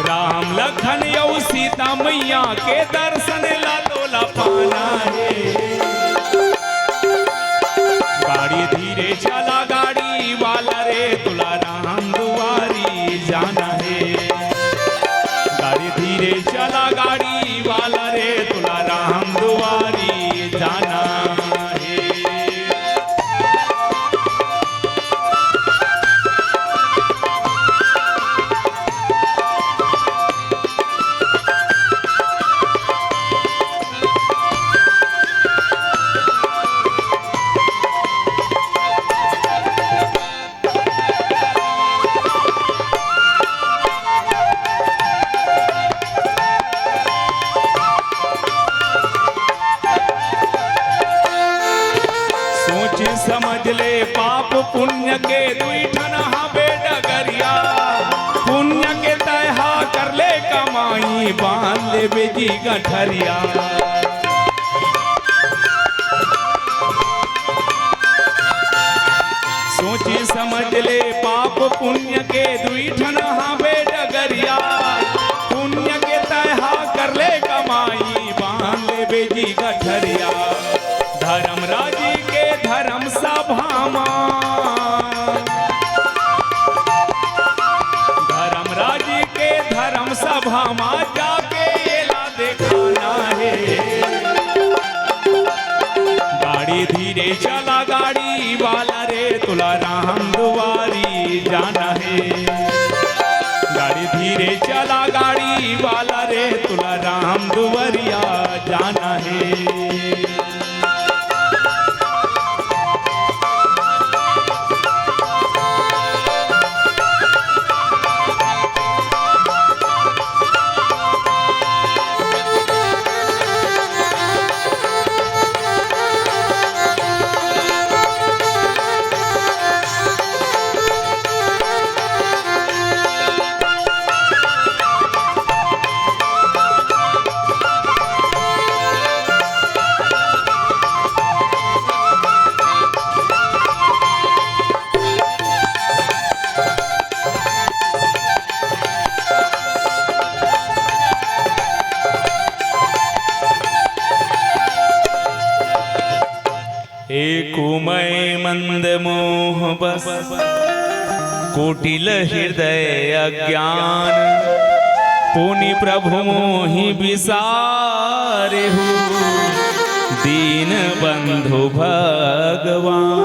राम लखन अउ सीता मैया के दर्शन ला तोला पाना है। गाड़ी धीरे चला गाड़ी वाला रे, तुला राम दुआरी जाना है। गाड़ी धीरे चला गाड़ी वाला रे, तुला राम दुआरी जाना है। सोच समझ ले पाप पुण्य के दुई ठन हावे डगरिया। पुण्य के तय हा कर ले कमाई, बांध ले बेजी गठरिया। सोच समझ ले पाप पुण्य के दुई ठन हावे डगरिया। पुण्य के तय हा कर ले कमाई, बांध ले बेजी गठरिया। धर्मराज के धर्म सभा मा, धर्मराज के धर्म सभा मा जाके एला देखाना हे। गाड़ी धीरे चला गाड़ी वाला रे, तुला राम दुआरी जाना हे। गाड़ी धीरे चला गाड़ी वाला रे, तुला राम दुआरिया जाना हे। एक उमय मंद मोह बस, कुटिल हृदय अज्ञान। पुनि प्रभु मोहि बिसारेहु, दीन बंधु भगवान।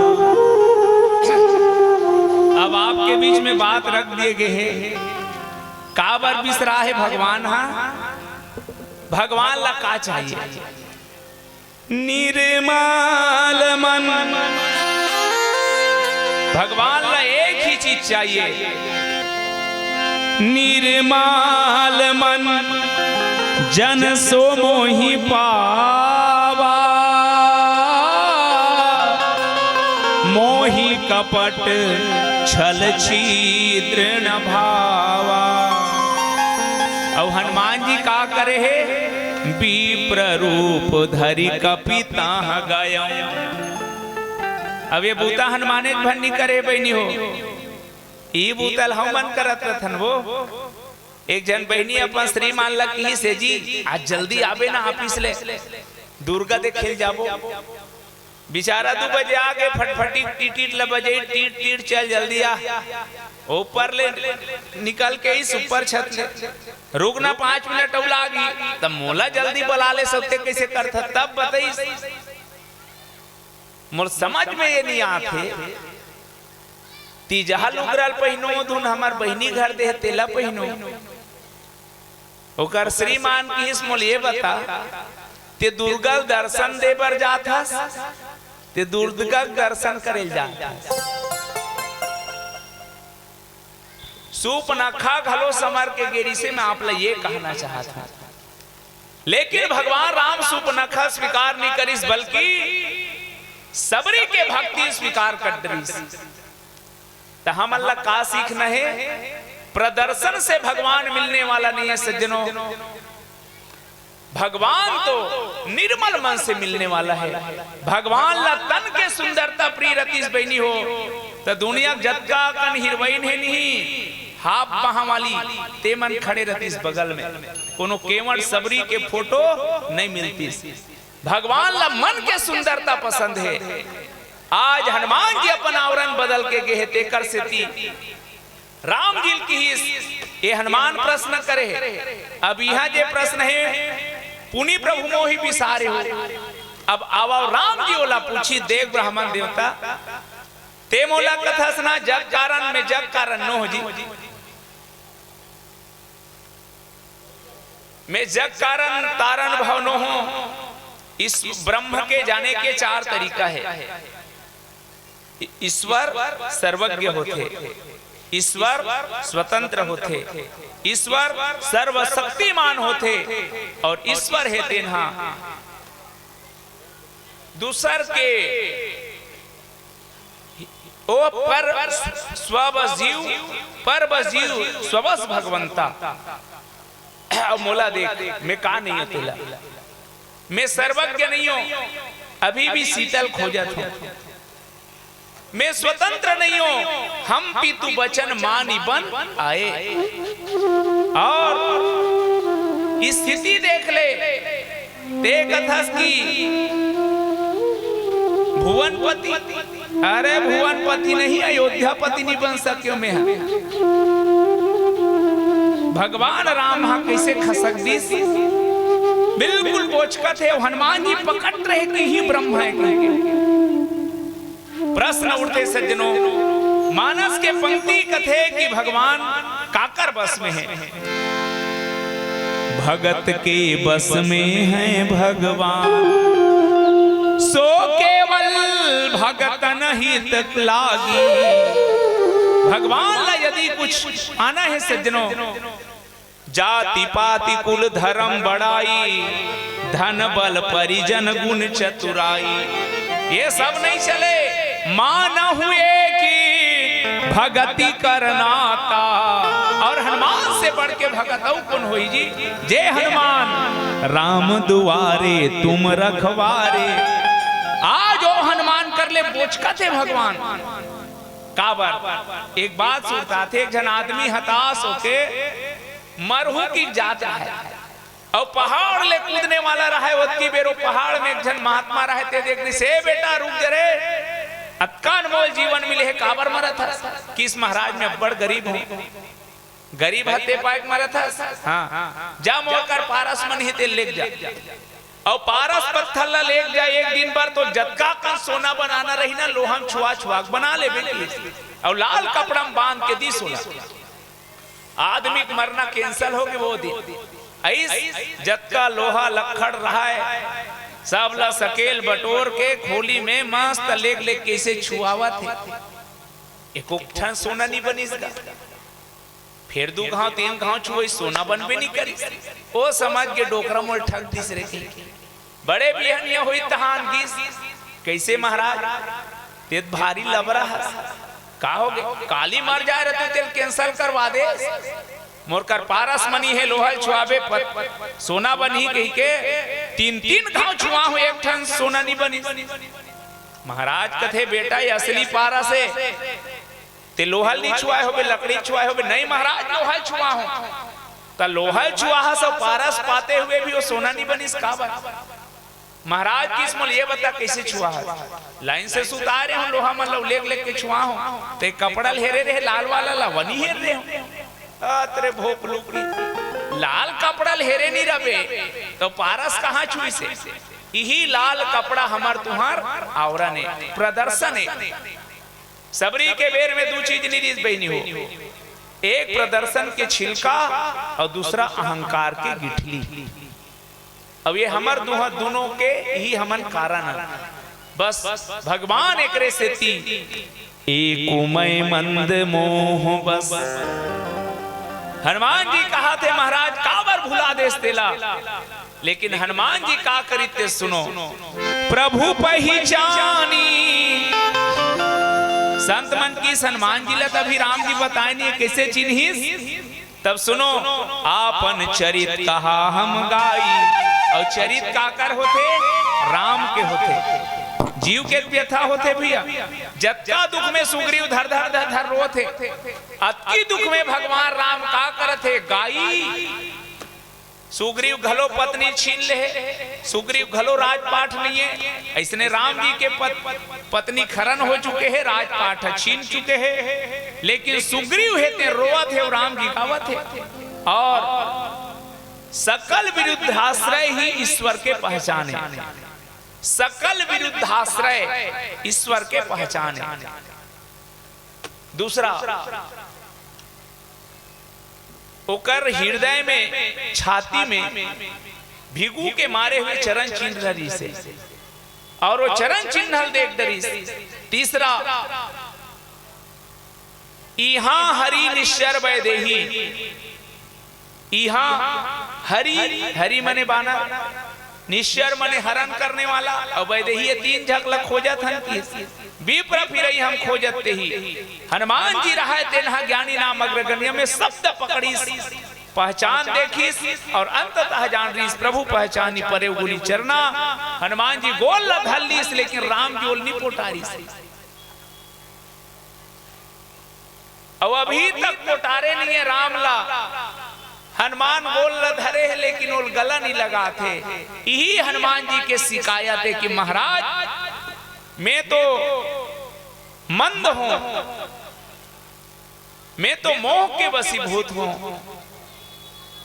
अब आपके बीच में बात रख दिए गए हे, काबर बिसरा हे भगवान हा? भगवान ला का चाहिए? निर्मल मन। भगवान ला एक ही चीज चाहिए, निर्मल मन जन सो मोहि पावा, मोहि कपट छल छिद्र न भावा। अउ हनुमान जी का करे हे? विप्र रूप धरि कपि तहाँ गयउँ। अब ये बूता हनुमाने भर नी करे बहिनी हो, ई बूता ल हमन करत रथन वो। एक झन बहिनी अपन श्रीमान ल किहिस हे, "जी, आज जल्दी आबे ना ऑफिस ले, दुर्गा देखे ल जाबो।" बेचारा दू बजे आगे, फटफटी टीटीट ल बजे, टीट टीट, "चल जल्दी आ।" ऊपर ले निकल के ही ऊपर छत ले, "रुक ना, पाँच मिनट अउ लागही।" त मोला जल्दी बला ले, सत्य कइसे करथा, तब बताइस। मोर समझ में ये नी आथे। तीजहा लुगरा ल पहिनो, धुन हमर बहिनी घर दे हे, तेला पहिनो। ओकर श्रीमान किहिस, "मोला ये बता, ते दुर्गा ल दर्शन दे बर जाथस, ते दुर्गा के दर्शन करे ल जाथस?" सूपनखा घलो समर के गे रिहिसे, मैं आप ला ये कहना चाहत हूँ। लेकिन भगवान राम सूपनखा स्वीकार नहीं करिस, बल्कि सबरी के भक्ति स्वीकार कर डरिस। त हमन ला का सीखना हे? प्रदर्शन से भगवान मिलने वाला नहीं है सज्जनों। भगवान तो निर्मल मन से मिलने वाला है। भगवान ला तन के सुंदरता प्रिय रतिस बहिनी हो, त दुनिया के जतका कन हीरोइन हे नहीं, हाफ बाह वाली, ते मन खड़े रतिस बगल में। कोनो केवट सबरी के फोटो नहीं मिलतिस। भगवान ला मन के सुंदरता पसंद हे। आज हनुमान जी अपन आवरण बदल के गे हे, तेकर सेती राम जी ल किहिस, ये हनुमान प्रश्न करे हे। अब इहाँ जे प्रश्न हे, "पुनि प्रभु मोहि बिसारे हो।" अब आवव राम जी ओला पूछी, "देख ब्राह्मण देवता, ते मोला कथस ना जग कारण, मैं जग कारण नोहँव जी। मैं जग कारण तारण भव नोहँव।" इस ब्रह्म के जाने के चार तरीका हे। ईश्वर सर्वज्ञ होथे, ईश्वर स्वतंत्र होथे, ईश्वर सर्वशक्तिमान होथे, अउ ईश्वर हे तेन ह दूसर के, ओ पर स्व बस जीव, पर बस जीव, स्व बस भगवंता। अउ मोला देख, मैं का नोहँव तेला। मैं सर्वज्ञ नोहँव, अभी भी शीतल खोजत हँव। मैं स्वतंत्र नोहँव, हम पितु बचन मानि बन आए। अउ स्थिति देख ले, ते कथस कि भुवनपति, अरे भुवनपति नहीं, अयोध्यापति नहीं बन सकेंव मैं ह। भगवान राम ह कइसे खसक दिस, बिल्कुल बोचकत हे, हनुमान जी पकड़ रहे कि ही ब्रह्म हे कहिके। प्रश्न उठथे सज्जनों, मानस के पंक्ति कथे कि भगवान काकर बस में हे। भगत के बस में हे भगवान, सो केवल भगतन हित लागी। भगवान ला यदि कुछ पाना हे सज्जनों, जाति पाति कुल धर्म बड़ाई, धन बल परिजन गुण चतुराई, ये सब नहीं चले। मानहु एकी भगति करनाता। अउ हनुमान से बढ़ के भगत अउ कोन होही जी? जे हनुमान राम दुआरे तुम रखवारे। आज ओ हनुमान कर ले बोचकत हे भगवान। काबर? एक बात सुरताथे, एक झन आदमी हताश होके मरहूं कहिके जात रहय, अउ पहाड़ ले कूदने वाला रहय। ओतकी बेर ओ पहाड़ में एक झन महात्मा रहय, ते देख दिस, "ए बेटा, रुक जा रे, अतका अनमोल जीवन मिले हे, काबर मरत हस?" कहिस, "महाराज, मैं अब्बड़ गरीब हंव।" "गरीब हस ते पाय के मरत हस? हां, जा मोर कर पारस मन हे, ते लेग जा।" अउ पारस पत्थर ला लेग जा एक दिन बर, तो जतका कन सोना बनाना रही ना, लोहा म छुआ छुआ के बना लेबे कहिस। अउ लाल कपड़ा म बांध के दिस ओला। आदमी के मरना cancel होगे वो दिन। अइस जतका लोहा लक्कड़ रहय, सब ला सकेल बटोर के खोली में मस्त लेग लेग के अइसे छुआवत हे। एको ठन सोना नी बनिस गा। फेर दू घांव, तीन घांव छुवई, सोना बनबे नहीं करिस। ओ समझ के डोकरा मोर ठग दिस रे कहिके। बड़े बिहनिया होई तहान गिस। कइसे महाराज? तें त भारी लबरा हस। का होगे? काली मर जाय रहते तेला cancel करवा दे। मोर कर पारस मनी हे, लोहा ल छुवाबे, पत-, सोना बनही कहिके तीन तीन घांव छुवाहूं, एक ठन सोना नहीं बनिस। महाराज कथे, बेटा, ये असली पारस हे। तें लोहा ल नहीं छुवाय होबे, लकड़ी ल छुवाय होबे। नहीं महाराज, लोहा ल छुवाहूं। त लोहा ल छुवाहस अउ पारस पाते हुए भी ओ सोना नहीं बनिस, काबर? महाराज कहिस, मोला ये बता, कइसे छुवाहस? लाइन से सुताय रहेंव लोहा मन ला, लेग लेग के छुवाहूं। तें कपड़ा ल हेरे रहे लाल वाला ला, वो नहीं हेरे रहेंव। अत रे भोपलू की, लाल कपड़ा ल हेरे नहीं रहबे त पारस कहां छुइसे? इही लाल कपड़ा हमर तुंहर आवरण हे, प्रदर्शन हे। सबरी के बेर में दू चीज नहीं रिहिस बहिनी हो, एक प्रदर्शन के छिलका अउ दूसरा अहंकार के गिठली। अब ये हमर दुहा, दुनों के ही हमन कारण हन। बस भगवान एकरे सेती, "एको मय मंद मोह बस।" हनुमान जी कहाथे, महाराज, काबर भुला देस तेला? लेकिन हनुमान जी का करिस तें सुनो, "प्रभु पहिचानी।" संत मन कहिस, हनुमान जी ला त अभी राम जी बताय नहीं, कइसे चिन्हिस? तब सुनो, "आपन चरित कहा हम गाई।" अउ चरित काकर होथे? राम के होथे। जीव के व्यथा होथे भैया। जतका दुख में सुग्रीव धर धर धर धर रोथे, अतकी दुख में भगवान राम का करथे? गाई। सुग्रीव घलो पत्नी छीन ले हे, सुग्रीव घलो राजपाट नइये। अइसने राम जी के पत-, पत्नी खरन हो चुके हे, राजपाट ह छीन चुके हे, लेकिन सुग्रीव हे तें रोवत हे अउ राम जी गावत हे। अउ सकल विरुद्धाश्रय ही ईश्वर के पहचान हे, सकल विरुद्धाश्रय ईश्वर के पहचान हे। दूसरा, ओकर हृदय में, छाती में भृगु के मारे हुए चरण चिन्ह रिहिसे, अउ वो चरण चिन्ह ल देख डरिस। तीसरा, "इहाँ हरि निश्चर वैदेही।" इहाँ हरि, हरि मने बानर, निश्चर मने हरण करने वाला, अउ वैदेही, ये तीन झक ल खोजत हन कि विप्र फिरई हम खोजत तेही। हनुमान जी रहय तेनहा ज्ञानी नाम अग्रगण्य में शब्द पकड़िस, पहचान देखिस अउ अंततः जान रिहिस, प्रभु पहचानी परे गुनी चरना। हनुमान जी गोल ल धर लिस, लेकिन राम जी ओल नी पोटारिस। अउ अभी तक पोटारे नइये राम ला। हनुमान गोल ल धरे हे, लेकिन ओल गला नइ लगात हे। इही हनुमान जी के शिकायत हे कि महाराज, मैं तो मंद हों, मैं तो मोह के वशीभूत हों,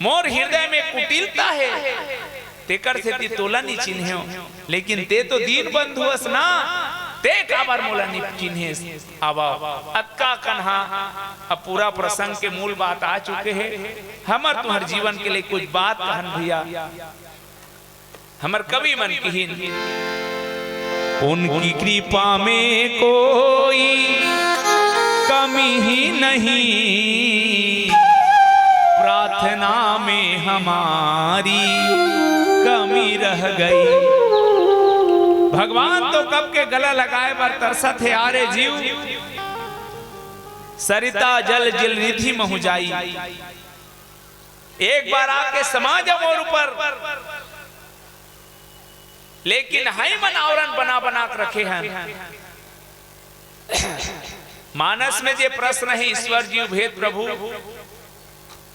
मोर हृदय में कुटिलता हे, तेकर सेती तोला नी चिन्हेंव, लेकिन तें तो दीन बंधु अस ना, तें काबर मोला नी चिन्हेस? अब अतका कन हा, अब पूरा प्रसंग के मूल बात आ चुके हे। हमर तुंहर जीवन के लिए कुछ बात कहन भैया। हमर कवि मन किहिन, "उनकी कृपा में कोई कमी ही नहीं, प्रार्थना में हमारी कमी रह गई।" भगवान तो कब के गला लगाए बर तरसत हे, आरे जीव, "सरिता जल जल निधि महु जाई।" एक बार आके समा जा मोर ऊपर, लेकिन हई मन आवरण बना बना के रखे हन। मानस में जे प्रश्न हे, ईश्वर जीव भेद प्रभु,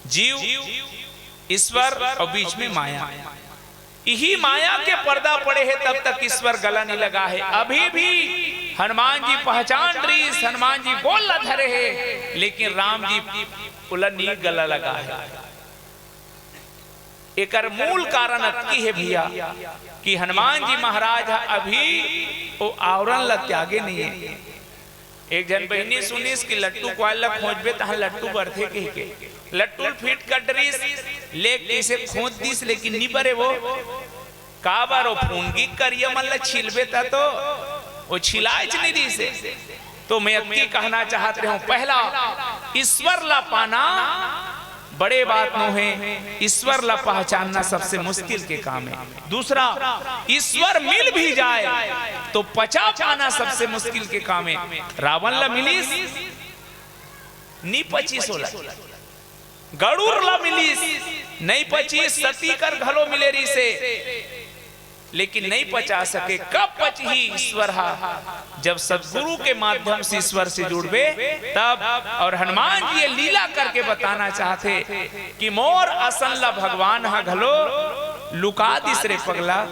जीव, ईश्वर अउ बीच में माया। इही माया के पर्दा पड़े हे, तब तक ईश्वर गला नी लगा हे। अभी भी हनुमान जी पहचान रिहिस, हनुमान जी गोल ला धरे हे, लेकिन राम जी ओला नी गला लगा हे। एकर मूल कारण अतकी हे भैया कि हनुमान जी महाराज ह अभी ओ आवरण ला त्यागे नइये। एक झन बहिनी सुनिस कि लट्टू कोहार ला खोजबे तहां लट्टू बरथे कहिके। लट्टू ल फिट कर डरिस, लेके कइसे खोज दिस, लेकिन नी बरे वो। काबर ओ फुनगी करिया मन ला छिलबे त तो ओ छिलायच नी दिस हे। तो मैं अतकी कहना चाहत रहेंव, पहला ईश्वर ला पाना बड़े बात नोहे, ईश्वर ला पहचानना सबसे मुश्किल के काम हे। दूसरा, ईश्वर मिल भी जाए तो पचा पाना सबसे मुश्किल के काम हे। रावण ला मिलिस, नी पचिस ओला। गरुड़ ला मिलिस, नइ पचिस, सती कर घलो मिले रिहिसे, लेकिन नइ पचा सके। कब पचही ईश्वर हा? जब सतगुरु के माध्यम से ईश्वर से जुड़बे तब। और हनुमान जी ये लीला करके बताना चाहथे कि मोर असन ला भगवान हा घलो लुका दिस रे पगला।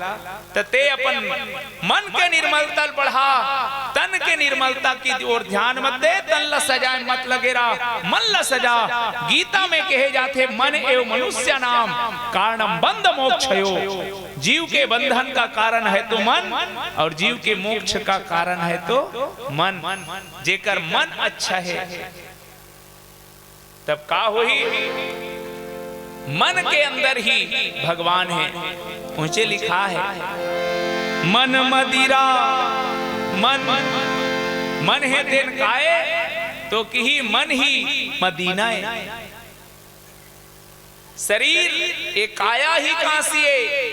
त ते अपन मन के निर्मलता ल बढ़ा, तन के निर्मलता की ओर ध्यान मत दे, तन ला सजाए मत लगे रहा, मन ला सजा। गीता में कहे जाथे, मन एव मनुष्याणाम कारणम बंध मोक्षयो। जीव के बंधन का कारण है तो मन, और जीव के मोक्ष का कारण है तो मन। जेकर मन अच्छा है, तब का होही? मन के अंदर ही भगवान हे। ऊंचे लिखा हे, "मन मदिरा मन, मन हे तेन काय?" तो किही, "मन ही मदीना हे।" शरीर ए काया ही काशी हे।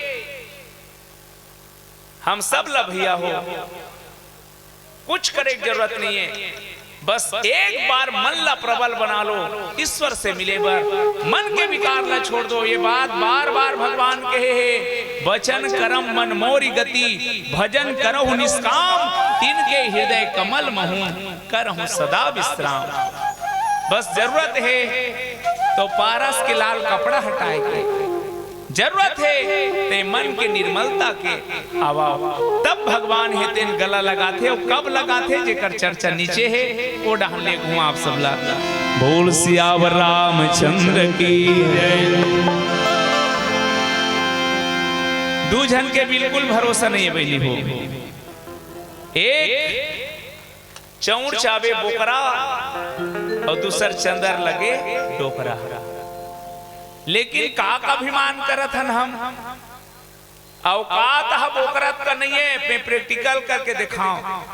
हम सब ला भैया हो, कुछ करे के जरूरत नहीं है। बस एक बार मन ला प्रबल बना लो, ईश्वर से मिले बर। मन के विकार ला छोड़ दो। ये बात बार बार भगवान कहे हे, "वचन करम मन मोरी गति, भजन करहु निष्काम, तिनके हृदय कमल महूं करहु सदा विश्राम।" बस जरूरत हे तो पारस के लाल कपड़ा हटाए के। जरूरत हे ते मन के निर्मलता के आवा, तब भगवान हे तेन गला लगाथे। अउ कब लगाथे, जेकर चर्चा नीचे हे, ओ डहन ले घुमा आप सबला। बोल सियावर रामचंद्र की जय। दू झन के बिल्कुल भरोसा नहीं हे बहिनी हो। एक चौंड़ चाबे बोकरा अउ दूसर चंदर लगे डोकरा। लेकिन का का अभिमान करत हन हम? औकात ह बोकरा का नइये, मैं practical करके देखांव।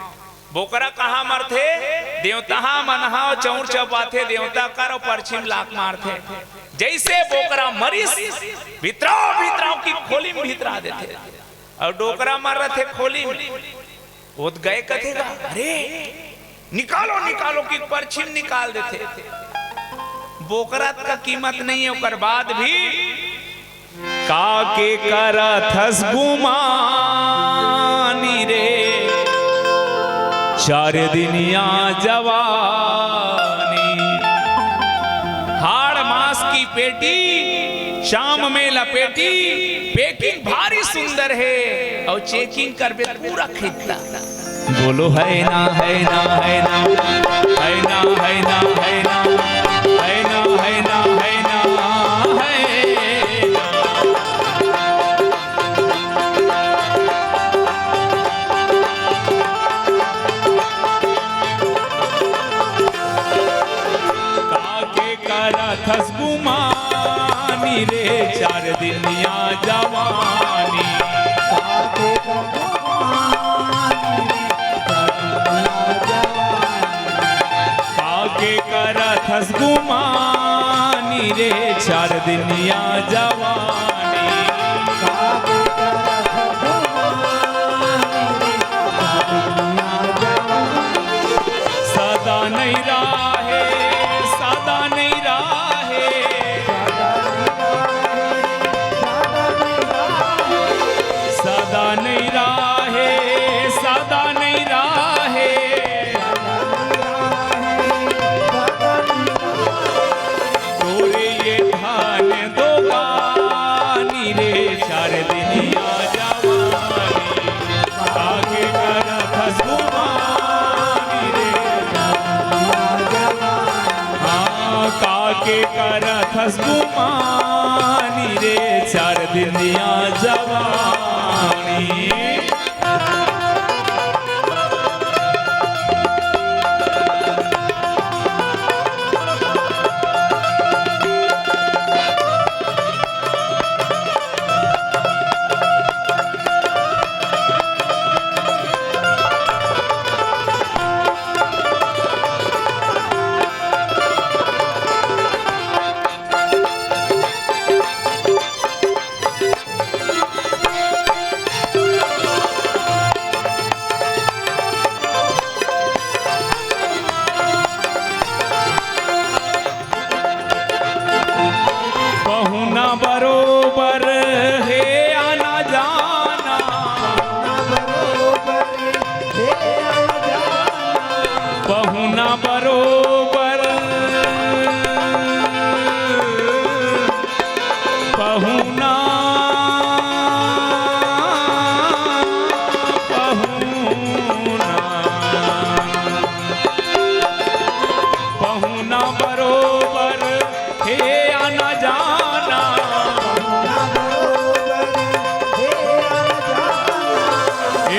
बोकरा कहाँ मरथे? देवतहा मन ह चौंड़ चबाथे, देवता कर अउ परछी म लात मारथे। जइसे बोकरा मरिस, भितराव भितराव की खोली म भितरा देथे, अउ डोकरा मर रथे खोली म। ओत गए कथे गा, "अरे, निकालो, निकालो," कि परछी म निकाल देथे। बोकरा का कीमत नहीं हे, ओकर बाद भी काके करथस गुमानी रे, चार दिनिया जवानी। हाड़ मांस की पेटी, चाम में लपेटी, packing भारी सुंदर हे, अउ checking करबे पूरा खित्ता। बोलो है ना, है ना, है ना, है ना, है ना, है ना, है ना, है ना, है ना, है ना। काके करथस गुमानी रे, चार दिनिया जवानी। काके करथस गुमानी रे, चार दिनिया जवानी। सदा नइ राहे, सदा नइ राहे। सदा नइ राहे, सदा नइ राहे। तोरे ये धन दोगानी रे, चार दिनिया जवानी। काके करथस गुमानी रे, हाँ, काके करथस गुमानी रे, चार दिनिया जवानी।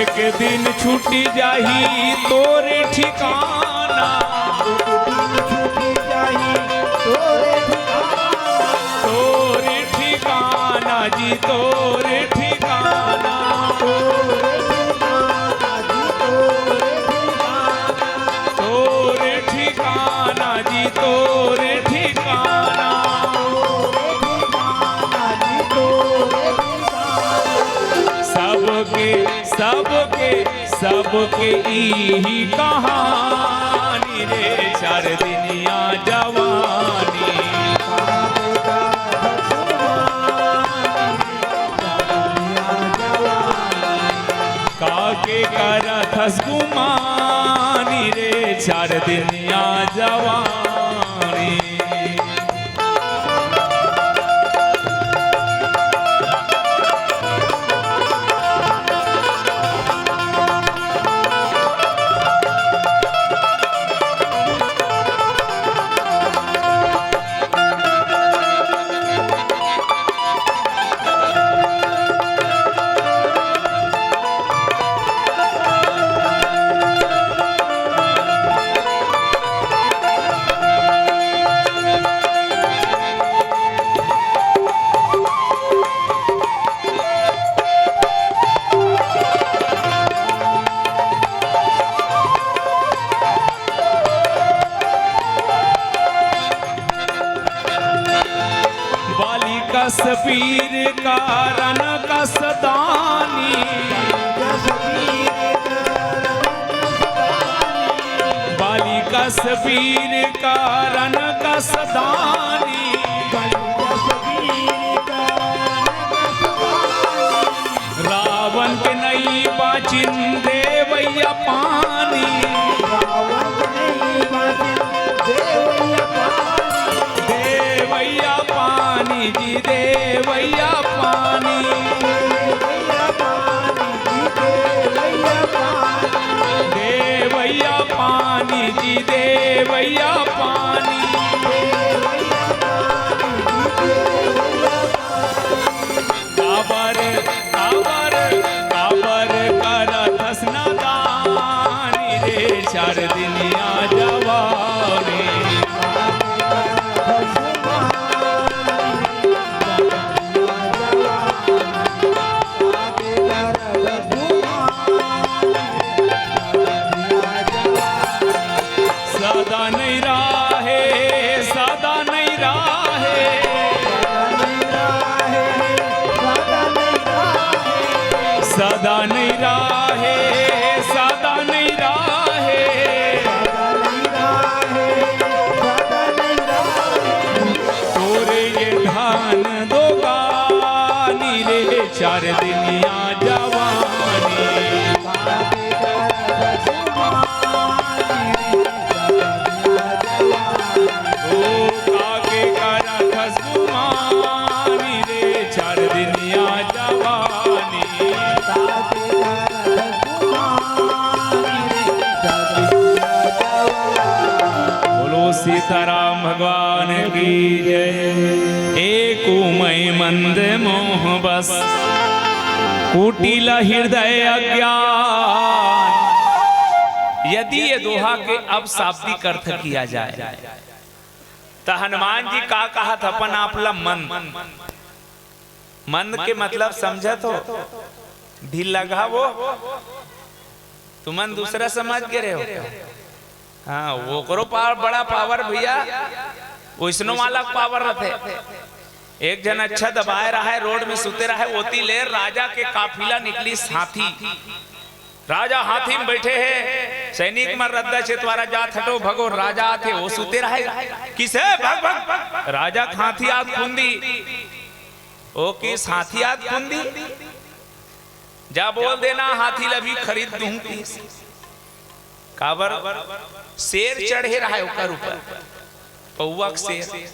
एक दिन छूटी जाही तोर ठिकाना। एक दिन छूटी जाही तोर ठिकाना। तोर ठिकाना जी, तोर ठिकाना। तोर ठिकाना जी, तोर ठिकाना। तोर ठिकाना जी, तोर ठिकाना। तोर ठिकाना जी, तोर ठिकाना। सबके, सबके, सबके इही कहानी रे, चार दिनिया जवानी। काके करथस गुमानी रे, चार दिनिया जवानी। बाली कस पीर कारन कस दानी। बाली कस पीर कारन कस दानी। रावन के नइ बाचिन देवइया पानी। रावन के नइ बाचिन देवइया पानी। देवइया पानी जी, देवइया पानी। देवइया पानी जी, देवइया पानी। देवइया पानी जी, देवइया पानी। देवइया पानी जी, देवइया पानी। काबर, काबर, काबर करथस नादानी रे, चार दिनिया जवानी। सदा नइ राहे, सदा नइ राहे। सदा नइ राहे, सदा नइ राहे। तोरे ये धान दोगानी रे, चार दिनिया जवानी। ओ काके करथस गुमानी रे, चार दिनिया जवानी। बोलो सीताराम भगवान की जय। एक उमय मंद मोह बस, कुटिल हृदय अज्ञान। यदि ये दोहा के अब शाब्दिक अर्थ किया जाए, त हनुमान जी का कहत, अपन आप ला मंद, मंद के मतलब समझत हो? ढील लगा वो, तुमन दूसरा समझ गे रहे हो। हाँ, ओकरो पावर, बड़ा पावर भैया, वैसनो वाला पावर रथे। एक झन अच्छा दबाए रहा है, रोड में सुते रहा है, ओती ले राजा के काफिला निकलिस हाथी। राजा हाथी में बैठे हे, सैनिक मन रद्दा चेतवारा जात हटो, भगो, राजा आथे, वो सुते रहे। किसे? भग, भग, भग। राजा के हाथी आत कुंदी, ओ किस हाथी आत कुंदी? जा बोल देना, हाथी ला भी खरीद दूं किस। काबर? शेर चढ़े रहा है ओकर ऊपर, पौवा के शेर।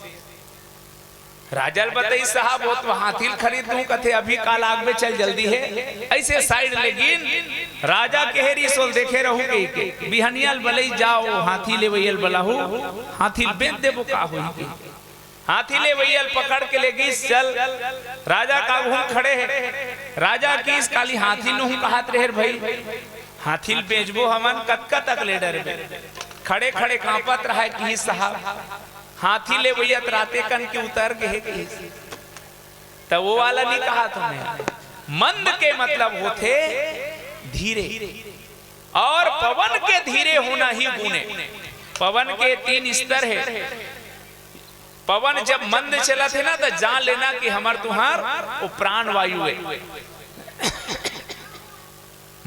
राजा ल बतई, "साहब, वो तो हाथी ल खरीद दूं," कथे, "अभी काल आगबे, चल जल्दी हे।" ऐसे साइड ले गिन, राजा के हेरी सोल देखे रहू के, के बिहनिया ल बलई, "जाओ, हाथी लेवइया ल बलाहू, हाथी ल बेच देबो, का होही?" के हाथी लेवइया ल पकड़ के ले गिस, चल, राजा का घूम खड़े हे। राजा किहिस काली हाथी ल नोहूं कहात रहे भाई, हाथी ल बेचबो हमन, कतका तक ले डरबे? खड़े खड़े कांपत रहय किहिस साहब, हाथी ले भैया त राते कन के उतर गे हे किहिस। त वो वाला नहीं कहात हंव मैं। मंद के मतलब होथे धीरे, और पवन के धीरे होना ही गुण हे। पवन के तीन स्तर हे। पवन जब मंद चलत हे ना, त जान लेना कि हमर तुंहर वो प्राण वायु हे।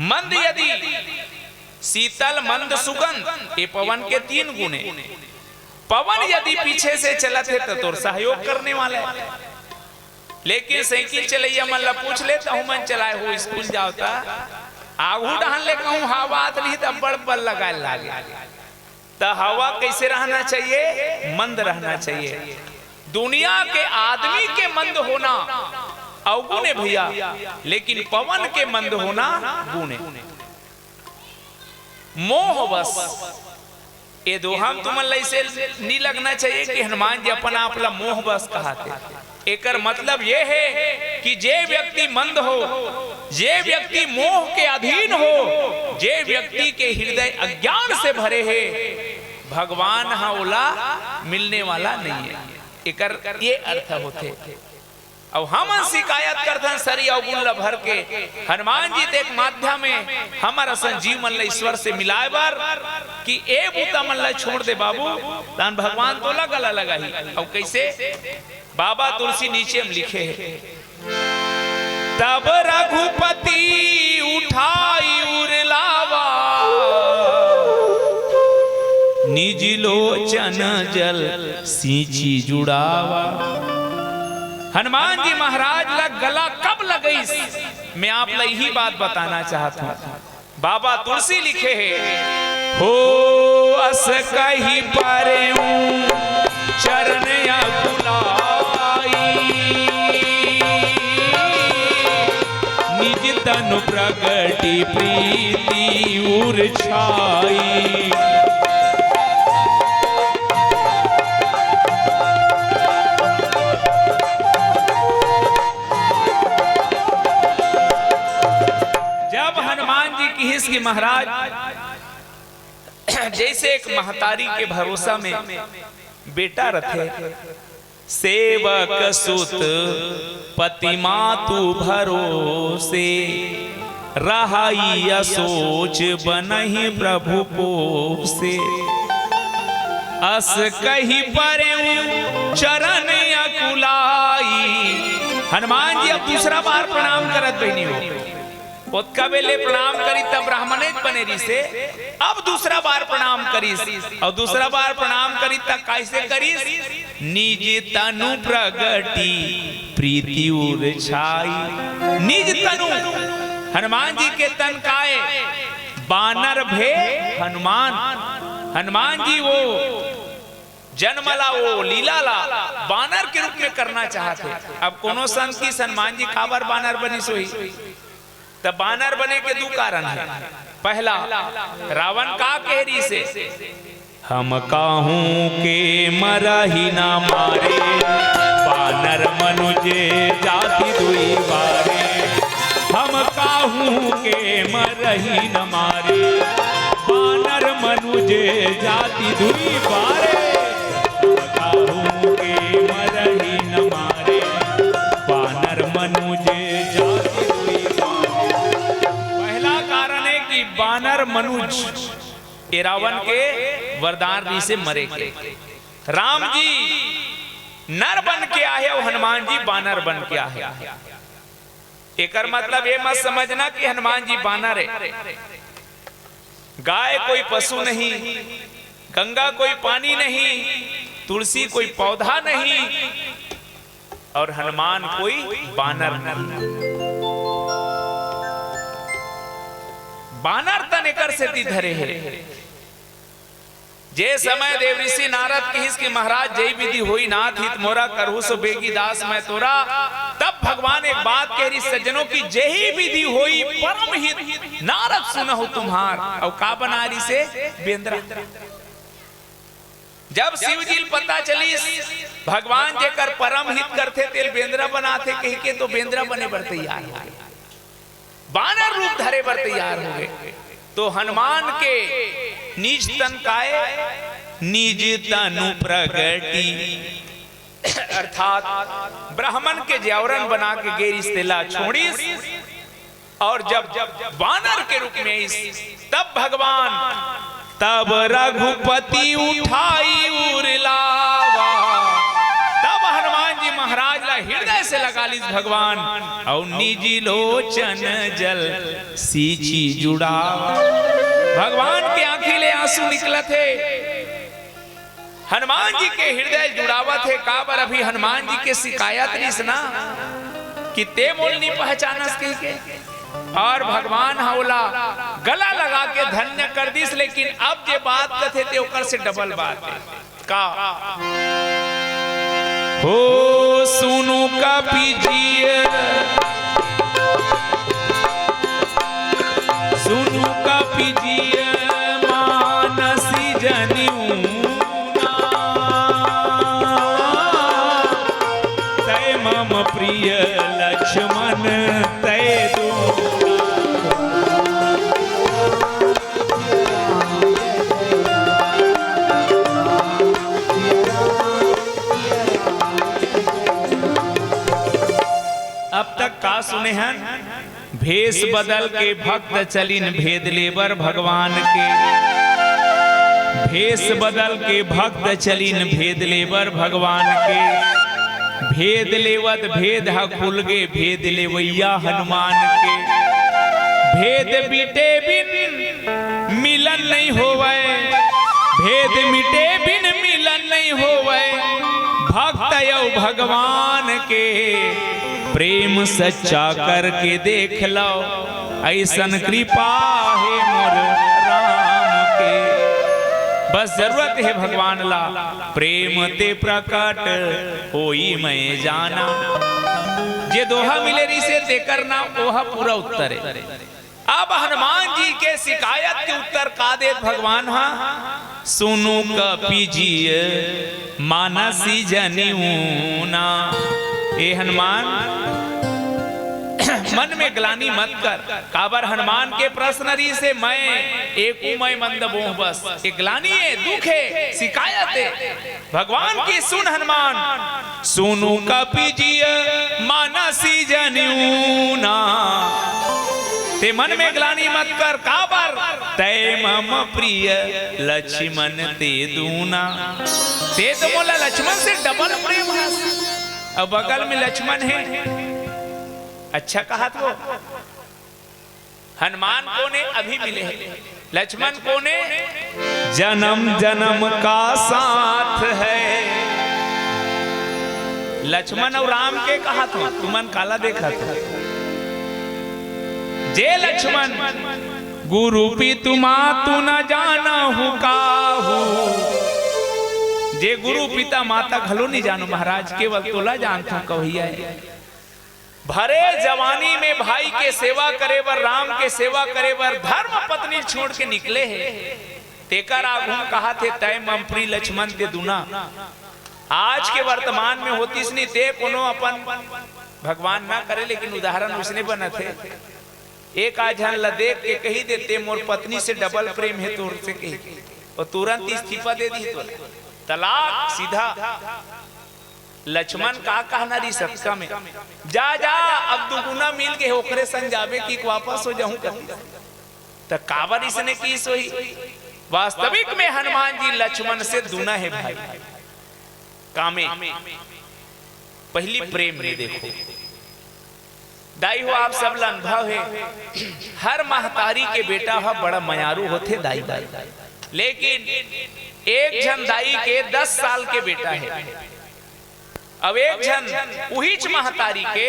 मंद यदि शीतल, मंद, सुगंध, ये पवन के तीन गुण हे। पवन यदि पीछे से चलत हे, त तोर सहयोग करने वाला हे। लेकिन साइकिल चलइया मन ला पूछ ले, तहू मन चलाए हो, स्कूल जाव त आगू डहन ले कहूं हवा आत नहीं, त बड़ बल लगाए लागे। त हवा कैसे रहना चाहिए? मंद रहना चाहिए। दुनिया के आदमी के मंद होना अवगुण हे भैया, लेकिन पवन के मंद होना गुण हे। मोह बस, ये दोहा म तुमन ला इसे नी लगना चाहिए कि हनुमान जी अपन आप ला मोह बस कहाथे। एकर मतलब ये हे कि जे व्यक्ति मंद हो, जे व्यक्ति मोह के अधीन हो, जे व्यक्ति के हृदय अज्ञान से भरे हे, भगवान ह ओला मिलने वाला नहीं हे। एकर ये अर्थ होथे। अउ हमन शिकायत करथन सरी अवगुण ल भर के। हनुमान जी त एक माध्यम हे हमर असन जीव मन ल ईश्वर से मिलाए बर, कि ए बुता मन ल छोड़ दे बाबू, तहन भगवान तोला गला लगाही। अउ कैसे? बाबा तुलसी नीचे म लिखे हे, तब रघुपति उठाई उर लावा, निज लोचन जल सींची जुड़ावा। हनुमान जी महाराज ला गला कब लगइस, मैं आप ला यही बात बताना चाहत हूँ। बाबा तुलसी लिखे हे, हो अस कहि परेउ चरण अकुलाई, निज तनु प्रगटि प्रीति उर छाई। जब हनुमान जी किहिस कि महाराज, जैसे एक महतारी के भरोसा में बेटा रथे, सेवक सुत पति मातु भरोसे, रहई असोच बनहि प्रभु पोसे। अस कहि परेउ चरण अकुलाई। हनुमान जी अब दूसरा बार प्रणाम करत बहिनी हो। ओतका बेले प्रणाम करी तब ब्राह्मणेच बने रिसे, अब दूसरा बार प्रणाम करिस, अउ दूसरा बार प्रणाम करी तब कैसे करिस? निज तनु प्रगटि प्रीति उर छाई। निज तनु, हनुमान जी के तन काय? बानर भे हनुमान। हनुमान जी वो जन्म ला, वो लीला ला बानर के रूप में करना चाहत हे। अब कोनो संत किहिस हनुमान जी काबर बानर बनिस होही? त बानर बने के दू कारण हे। पहला, रावण का कहे रिसे, हम काहू के मरही न मारे, बानर मनुज जाति दुई बारे। हम काहू के मरही न मारे, बानर मनुज जाति दुई बारे। हम काहू के मरही न मारे, बानर मनुज जाति दुई बारे। पहला कारण हे कि बानर मनुज, ए रावण के वरदान रिसे मरे के। राम जी नर बन के आहे अउ हनुमान जी बानर बन के आहे। एकर मतलब ये मत समझना कि हनुमान जी बानर हे। गाय कोई पशु नहीं, गंगा कोई पानी नहीं, तुलसी कोई पौधा नहीं, और हनुमान कोई बानर नहीं। बानर तन एकर सेती धरे हे। जे समय देवऋषि नारद किहिस कि महाराज, जई विधि होई नाथ हित मोरा, करहु सो बेगी दास मैं तोरा। तब भगवान एक बात कहे रिस सज्जनों कि जेही विधि होई परम हित, नारद सुनहु तुम्हार। अउ का बना रिसे? बेंदरा। जब शिव जी ल पता चलिस भगवान जेकर परम हित करथे तेल बेंदरा बनाथे कहिके, तो बेंदरा बने बर तैयार हो गे। बानर रूप धरे बर तैयार हो गए। तो हनुमान के निज तन काय, निज तनु प्रगटी, अर्थात ब्राह्मण के जावरण बना के गे रिहिस तेला छोड़िस, और जब बानर के रूप में आइस, तब भगवान तब रघुपति उठाई उर लावा। तब हनुमान जी महाराज ला हृदय से लगा लिस भगवान, और निज लोचन जल सींची जुड़ावा। भगवान के आंखी ले आंसू निकलत हे, हनुमान जी के हृदय जुड़ावत हे। काबर, अभी हनुमान जी के शिकायत रिहिस ना कि ते मोल नी पहचानस कहिके, और भगवान ह ओला गला लगा के धन्य कर दिस। लेकिन अब जे बात कथे ते ओकर से डबल बात हे। का? हो सुनु कपि जिय, सुनु कपि जिय मानसि जनिउना। तय मम प्रिय लक्ष्मण तय दूना। अब तक का सुने हन? भेष बदल के भक्त चलिन भेद लेबर भगवान के। भेष बदल के भक्त चलिन भेद लेबर भगवान के। भेद लेवत भेद ह खुल गे, भेद लेवइया हनुमान के। भेद मिटे बिन मिलन नहीं होवय, भेद मिटे बिन मिलन नहीं होवय। भक्त अउ भगवान के प्रेम सच्चा करके देख लव, अइसन कृपा हे मोर राम के। बस जरूरत हे भगवान ला, प्रेम ते प्रकट होई मैं जाना। जे दोहा मिले रिहिसे तेकर नाम ओहा पूरा उत्तर हे। अब हनुमान जी के शिकायत के उत्तर का देत भगवान हा? सुनु कपि जिय मानसि जनिउना। ए हनुमान, मन में ग्लानि मत कर। काबर हनुमान के प्रश्न रिहिसे, मैं एकू मैं मंद मोह बस। ए ग्लानि हे, दुख हे, शिकायत हे। भगवान की सुन हनुमान, सुनु कपि जिय मानसि जनिउना। ते मन में ग्लानि मत कर, काबर? तय मम प्रिय लक्ष्मण ते दूना। ते तो मोला लक्ष्मण से डबल प्रेम हस, अउ बगल में लक्ष्मण हे। अच्छा कहत हो। हनुमान कोन ए? अभी मिले हे। लक्ष्मण कोन ए? जन्म जन्म का साथ है। लक्ष्मण अउ राम के कहत हो, तुमन काला देखत हो? जे लक्ष्मण गुरु पितु मातु न जानहु काहू, जे गुरु पिता माता घलो नहीं जानू महाराज, केवल तोला जानथो कहिया हे। भरे जवानी में भाई के सेवा करे बर, राम के सेवा करे बर धर्म पत्नी छोड़ के निकले हे, तेकर आगू म कहत हे, तय मम प्रिय लक्ष्मण ते दूना। आज के वर्तमान में होतिस नहीं ते कोनो अपन, भगवान ना करे, लेकिन उदाहरण उसने बनत हे। एक आध झन ला देख के कही देते, मोर पत्नी से डबल प्रेम हे तोर से कही, अउ तुरंत इस्तीफा दे दी तोला, तलाक सीधा। लक्ष्मण का कहना रही सतका में, जा, जा, अब दुगुना मिल गे, ओकरे संग जाबे कि वापस हो जाहूं कति। त काबर इसने किस होही? वास्तविक में हनुमान जी लक्ष्मण से दूना हे भाई। कामे पहली प्रेम में देखो, दाई हो, आप सब ला अनुभव हे, हर महतारी के बेटा ह बड़ा मयारू होथे दाई, दाई। लेकिन एक झन दाई के दस साल के बेटा हे, अब एक झन उहीच महतारी के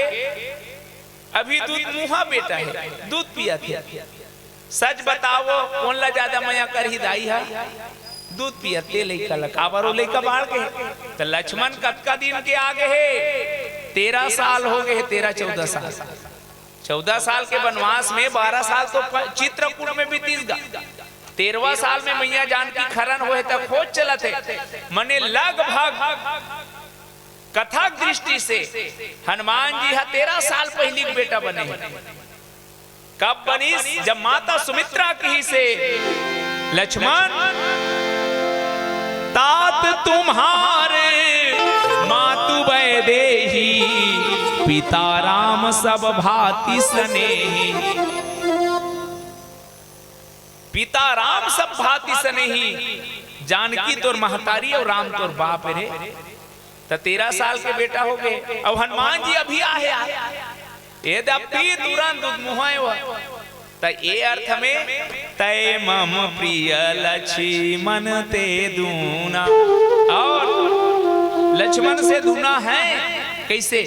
अभी दूध मुहा बेटा हे, दूध पियत हे। सच बताओ, कोन ला ज्यादा मया करही, दाई हा? दूध पियत ते लइका ला, काबर ओ लइका बाढ़ गे हे। त लक्ष्मण कतका दिन के आगे हे? तेरह साल हो गे हे, तेरह चौदह साल। चौदह साल के वनवास में बारह साल तो प-, चित्रकूट में बीतिस गा। तेरहवाँ साल में मैया जानकी खरन होए त खोज चलत हे। मने लगभग कथा दृष्टि से हनुमान जी हा तेरह साल पहिली के बेटा बने हे। कब बनिस? जब माता सुमित्रा कहिसे, लक्ष्मण, तात तुम्हारे मातु वैदेही, पिता राम सब भांति सनेही। पिता राम सब भांति सनेही, जानकी तोर महतारी अउ राम तोर बाप रे। त तेरह साल के बेटा हो गे, अउ हनुमान जी अभी आहे, आए। ए दप्पी तुरंत मुहाए हुआ। त ए अर्थ में, तय मम प्रिय लक्ष्मण ते दूना। अउ लक्ष्मण से दूना है, कइसे?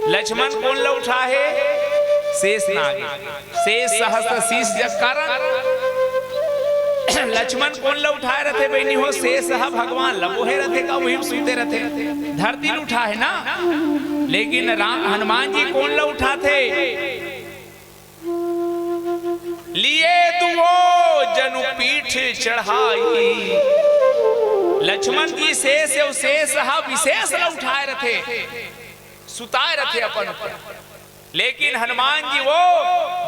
लक्ष्मण कोन ल उठाहे? शेष नाग। शेष सहस्त्र शीश जग कारण। लक्ष्मण कोन ल उठाए रथे बहिनी हो? शेष ह भगवान ल, ओहे रथे का, उही म सूते रथे। धरती ल उठाहे ना, लेकिन राम, हनुमान जी कोन ल उठाथे? लिए दुहो जनु पीठ चढ़ाई। लक्ष्मण जी शेष अउ शेष ह विशेष ल उठाए रथे, सुताए रथे अपन ऊपर। लेकिन हनुमान जी वो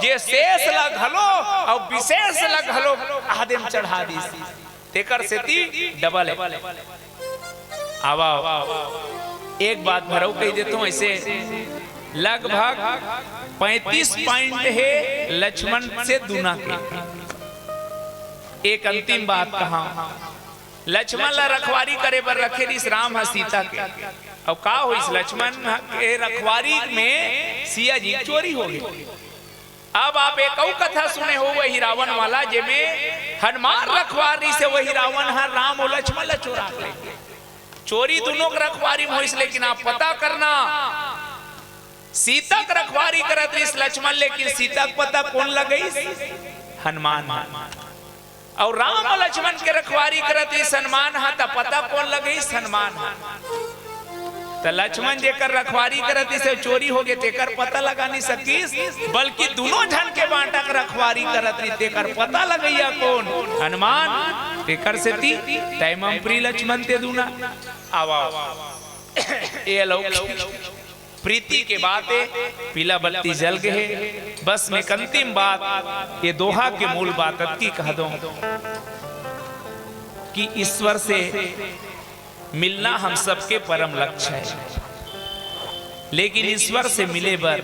जे शेष ल घलो अउ विशेष ल घलो आदे म चढ़ा दिस। तेकर सेती डबल हे। आवा, आवा। एक बात भरऊ कहि देथंव, अइसे लगभग पैंतीस पॉइंट हे लक्ष्मण से दूना के। एक अंतिम बात कहा, लक्ष्मण ला रखवारी करे बर रखे रिहिस राम ह सीता के। अउ का होइस, लक्ष्मण के रखवारी में सिया जी चोरी हो गे। अब आप एक अउ कथा सुने हो, वही रावण वाला, जेमे हनुमान रखवार रिहिसे, वही रावण ह राम अउ लक्ष्मण ला चोरा के ले गे। चोरी दूनों के रखवारी में होइस, लेकिन आप पता करना, सीता के रखवारी करत रिहिस लक्ष्मण, लेकिन सीता के पता कोन लगइस? हनुमान ह। अउ राम अउ लक्ष्मण के रखवारी करत रिहिस हनुमान ह, त पता कोन लगइस? हनुमान ह। त लक्ष्मण जेकर रखवारी करत रिहिस, चोरी हो गे, तेकर पता लगा नइ सकिस, बल्कि दूनों झन के बांटा के रखवारी करत रिहिस, तेकर पता लगइया कोन? हनुमान। तेकर सेती, तय मम प्रिय लक्ष्मण ते दूना। आवा, आवा। ए अलौकिक प्रीति के बात हे, पीला बत्ती जल गे हे। बस में एक अंतिम बात, ये दोहा के मूल बात अतकी कह दो कि ईश्वर से मिलना हम सबके परम लक्ष्य हे, लेकिन ईश्वर से मिले बर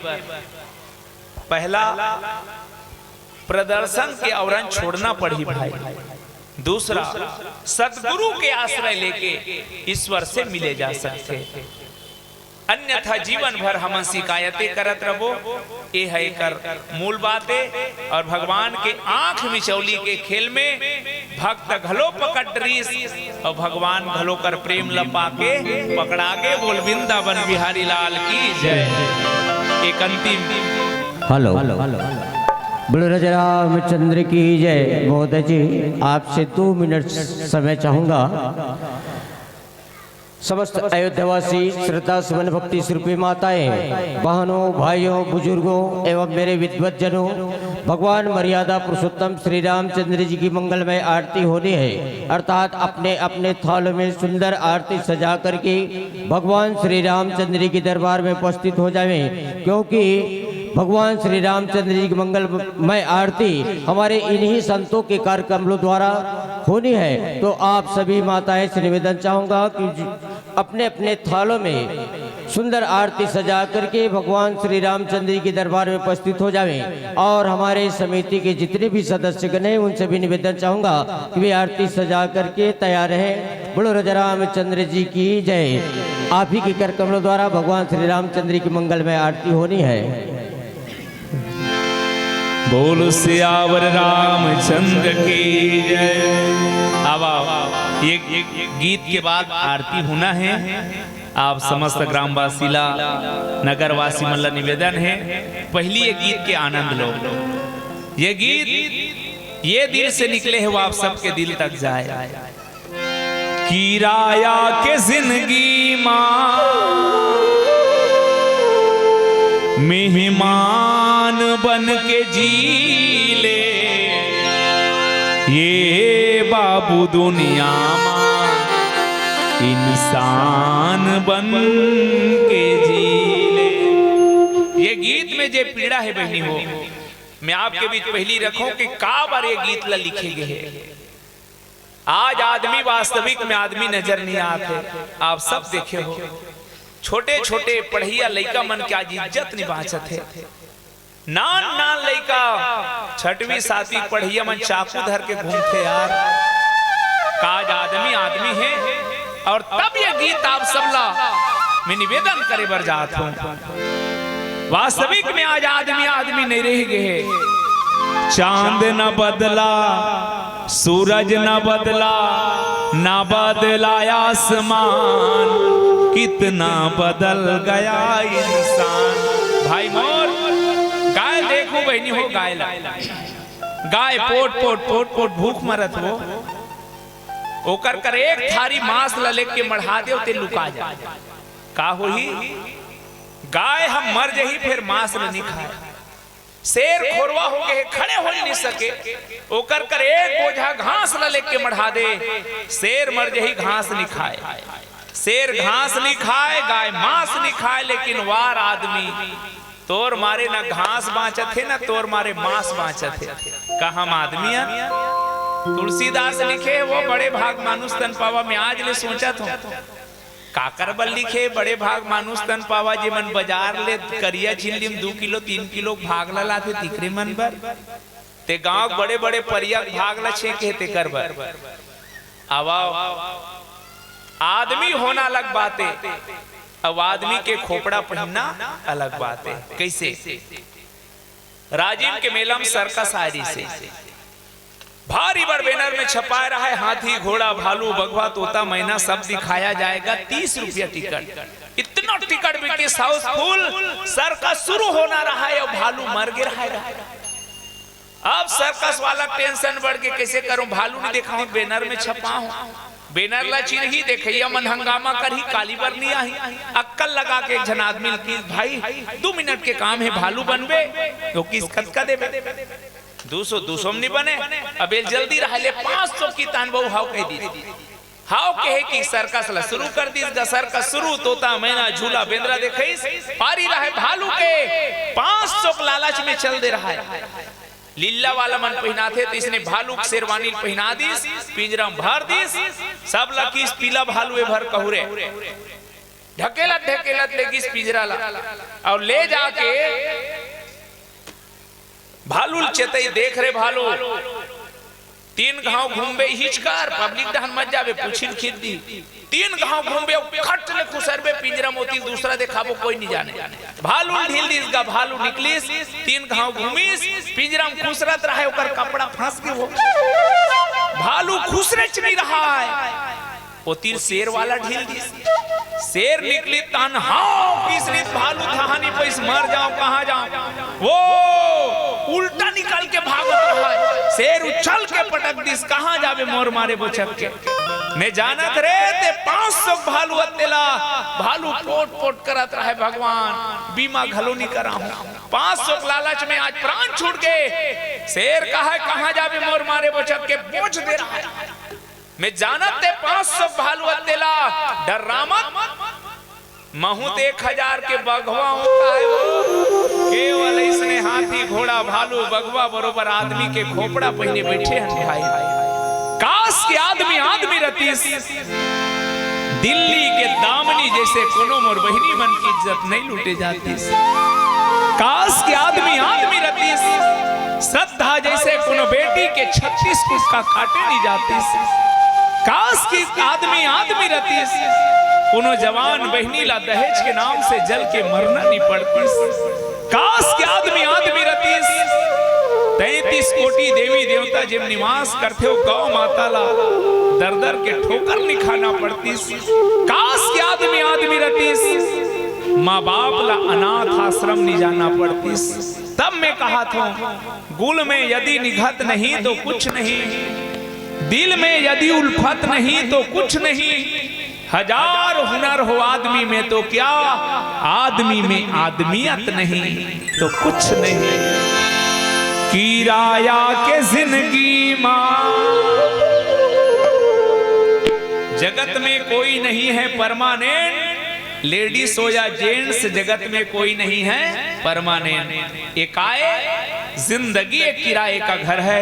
पहला प्रदर्शन के औरन छोड़ना पड़ही भाई। दूसरा, सतगुरु के आश्रय लेके ईश्वर से मिले जा सकथे। अन्यथा जीवन भर हमन शिकायतें करत रबो। ए ह एकर मूल बात हे। अउ भगवान के आंख मिचौली के खेल में भक्त घलो पकड़ डरिस अउ भगवान घलो कर प्रेम ल पाके पकड़ा गे। बोल वृंदावन बिहारी लाल की जय। एक अंतिम हेलो। बोलो राजा रामचंद्र की जय। महोदय जी, आपसे दो मिनट समय चाहूंगा। समस्त अयोध्यावासी, श्रद्धा सुमन भक्ति स्वरूपी माताएं, बहनों, भाइयों, बुजुर्गों एवं मेरे विद्वत जनों, भगवान मर्यादा पुरुषोत्तम श्री रामचंद्र जी की मंगलमय आरती होनी है, अर्थात अपने अपने थालों में सुंदर आरती सजा करके भगवान श्री रामचंद्र जी के दरबार में उपस्थित हो जावें, क्योंकि भगवान श्री रामचंद्र जी की मंगलमय आरती हमारे इन्हीं संतों के कर कमलों द्वारा होनी है। तो आप सभी माताएं से निवेदन चाहूंगा कि अपने अपने थालों में सुंदर आरती सजा करके भगवान श्री रामचंद्र जी के दरबार में उपस्थित हो जावें। और हमारे समिति के जितने भी सदस्यगण हैं, उनसे भी निवेदन चाहूंगा कि वे आरती सजा करके तैयार रहें। बोलो राजा रामचंद्र जी की जय। आप ही के कर कमलों द्वारा भगवान श्री रामचंद्र की मंगलमय आरती होनी है। बोलो सियावर रामचंद्र की जय। आवा, आवा, ये गीत के बाद आरती होना है। आप समस्त ग्रामवासी ला, नगरवासी मन ला निवेदन है, पहली ये गीत के आनंद लो। ये गीत ये दिल से निकले हे, वो आप सबके दिल तक जाए। किराया के जिंदगी मा मेहमान बन के जी ले, ये बाबू दुनिया मा इंसान बन के जी ले। ये गीत में जे पीड़ा हे बहिनी हो, मैं आपके बीच पहिली रखों कि का बर ये गीत ला लिखे गे हे। आज आदमी वास्तविक में आदमी नजर नहीं आत हे। आप सब देखे हो, छोटे छोटे पढ़इया लइका मन के आज इज्जत नहीं बाँचत हे। नान नान लइका छठवीं सातवीं पढ़इया मन चाकू धर के घूमथे यार। का आज आदमी आदमी हे? और तब ये गीत आप सबला मैं निवेदन करे बर जात हूँ। वास्तविक में आज आदमी आदमी नहीं रह गे हे। चांद न बदला, सूरज न बदला, न बदला आसमान, कितना बदल गया इंसान। भाई मोर, गाय देखो बहिनी हो, गाय ला, गाय पोट पोट पोट पोट भूख मरत हो, ओकर कर एक थारी मांस ला लेके मढ़ा दे, ते लुका जाए। का होही? गाय हम मर जही, फिर मांस ला नहीं खाए। शेर खोरवा हो गे हे, खड़े हो नहीं सके, ओकर कर एक बोझा घास ला लेके मढ़ा दे, शेर मर जही, घास नहीं खाए। शेर घास नहीं खाए, गाय मांस नहीं खाए, लेकिन वार आदमी तोर मारे ना घास बाँचत हे, ना तोर मारे मांस बाँचत हे। का हम आदमी अन? तुलसीदास लिखे, वो बड़े भाग मानुष तन पावा। मैं आज ले सोचत हूँ, काकर बर लिखे बड़े भाग मानुष तन पावा, जे मन बाजार ले करिया झिल्ली म दू किलो, तीन किलो भाग ला लाथे, तिकरे मन बर। ते गांव के बड़े-बड़े परिया के भाग ला छेंके हे, तेकर बर। अब आदमी होना अलग बात हे, अब आदमी के खोपड़ा पहिनना अलग बात हे। कइसे? राजिम के मेला म सर्कस आय रिहिसे, भारी बड़ बैनर में छपाय रहय, हाथी, घोड़ा, भालू, बघवा, तोता, मैना सब दिखाया जाएगा, तीस रुपया टिकट। इतना टिकट बिकिस, हाउसफुल, सर्कस शुरू होना रहय अउ भालू मर गे रहय। अब सर्कस वाला टेंशन बढ़ के, कइसे करहूं, भालू नहीं देखाहूं, बैनर में छपाहूं, बैनर ला चिरही, देखइया मन हंगामा करही, काली बर नहीं आही। अक्कल लगा के एक झन आदमी ल किहिस, भाई, दू मिनट के काम हे, भालू बनबे तो किस कतका देबे? दू सौ, दू सौ में नहीं बने, अब एला जल्दी रहय, ले पाँच सौ किहिस त बहू हाव कहि दिस। हाव कहे कि सर्कस ला शुरू कर दिस गा। सर्कस शुरू, तोता, मैना, झूला, बेंदरा देखइस, पारी रहय भालू के, पाँच सौ के लालच में चल दे रहय। लीला वाला मन पहिनाथे, त इसने भालू के शेरवानी ल पहिना दिस, पिंजरा म भर दिस, सब ला किहिस पीला भालू ए भर कहू रे। ढकेलत ढकेलत ले गिस पिंजरा ला, अउ ले जाके भालू ल चेतइस, देख रे भालू, तीन घांव घूमबे हिचकार, पब्लिक डहन मत जाबे, पूछी ल खींच दिही। तीन घांव घूमबे अउ खट ले खुसरबे पिंजरा म, ओती ल दूसरा देखाबो, कोई नहीं जाने। भालू ल ढील दिस गा, भालू निकलिस, तीन घांव घूमिस, पिंजरा म खुसरत रहय, ओकर कपड़ा फंस गे हो। भालू खुसरेच नहीं रहय, ओती ल शेर वाला ढील दिस। शेर निकलिस तहन हांव किहिस रिहिस, भालू थाहा नहीं पइस, मर जांव, कहां जांव। वो उल्टा निकल के भागत रहय। शेर उछल के पटक दिस, कहां जाबे मोर मारे बोचक के। मैं जानत रे ते पाँच सौ भालू अत्ते ला, भालू पोट पोट करत रहय, भगवान बीमा घलो नहीं कराहूं। पाँच सौ के लालच में आज प्राण छूट गे। शेर कहय कहां जाबे मोर मारे बोचक के, बोच दे रहय। मैं जानत ते पाँच सौ भालू अत्ते ला, डर्रा मत। महूं ते एक हजार के बघवा हूं, काय हो? केवल अइसने हाथी, घोड़ा, भालू, बघवा बरोबर आदमी के खोपड़ा पहिने बइठे हन भाई। काश के आदमी आदमी रतिस, दिल्ली के दामिनी जइसे कोनो मोर बहिनी मन के इज्जत नहीं लूटे जातिस। काश के आदमी आदमी रतिस, श्रद्धा जइसे कोनो बेटी के छत्तीस कुटका काटे नहीं जातिस। काश के आदमी आदमी रतिस, कोनो जवान बहिनी ला दहेज के नाम से जल के मरना नहीं पड़तिस। काश के आदमी आदमी रतिस, तैंतीस कोटि देवी देवता जेम निवास करथे, ओ गौ माता ला दर दर के ठोकर नहीं खाना पड़तिस। काश के आदमी आदमी रतिस, माँ बाप ला अनाथ आश्रम नहीं जाना पड़तिस। तब मैं कहत हूँ, गुल में यदि निघत नहीं तो कुछ नहीं, दिल में यदि उल्फत नहीं तो कुछ नहीं, हजार हुनर हो आदमी में तो क्या, आदमी में आदमियत नहीं तो कुछ नहीं। किराया के जिंदगी माँ, जगत में कोई नहीं है परमानेंट, लेडीज हो या जेंट्स, जगत में कोई नहीं है परमानेंट। ये काय जिंदगी एक किराए का घर है,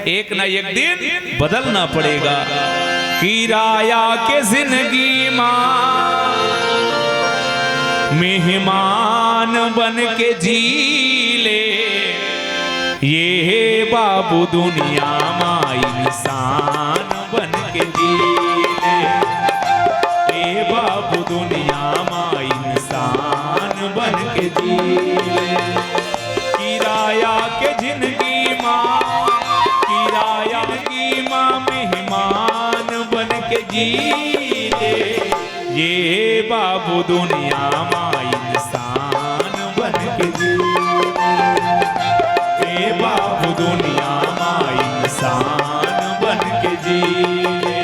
एक ना एक दिन बदलना पड़ेगा। किराया के जिंदगी मा मेहमान बन के जी ले, ये बाबू दुनिया मा इंसान बन के जी ले, ये बाबू दुनिया मा इंसान बन के जी ले। किराया के जिंदगी मा, किराया जिंदगी मा मेहमान बन के जी ले, ये बाबू दुनिया मा इंसान बन के जी ले, ये बाबू दुनिया मा इंसान बन के जी ले।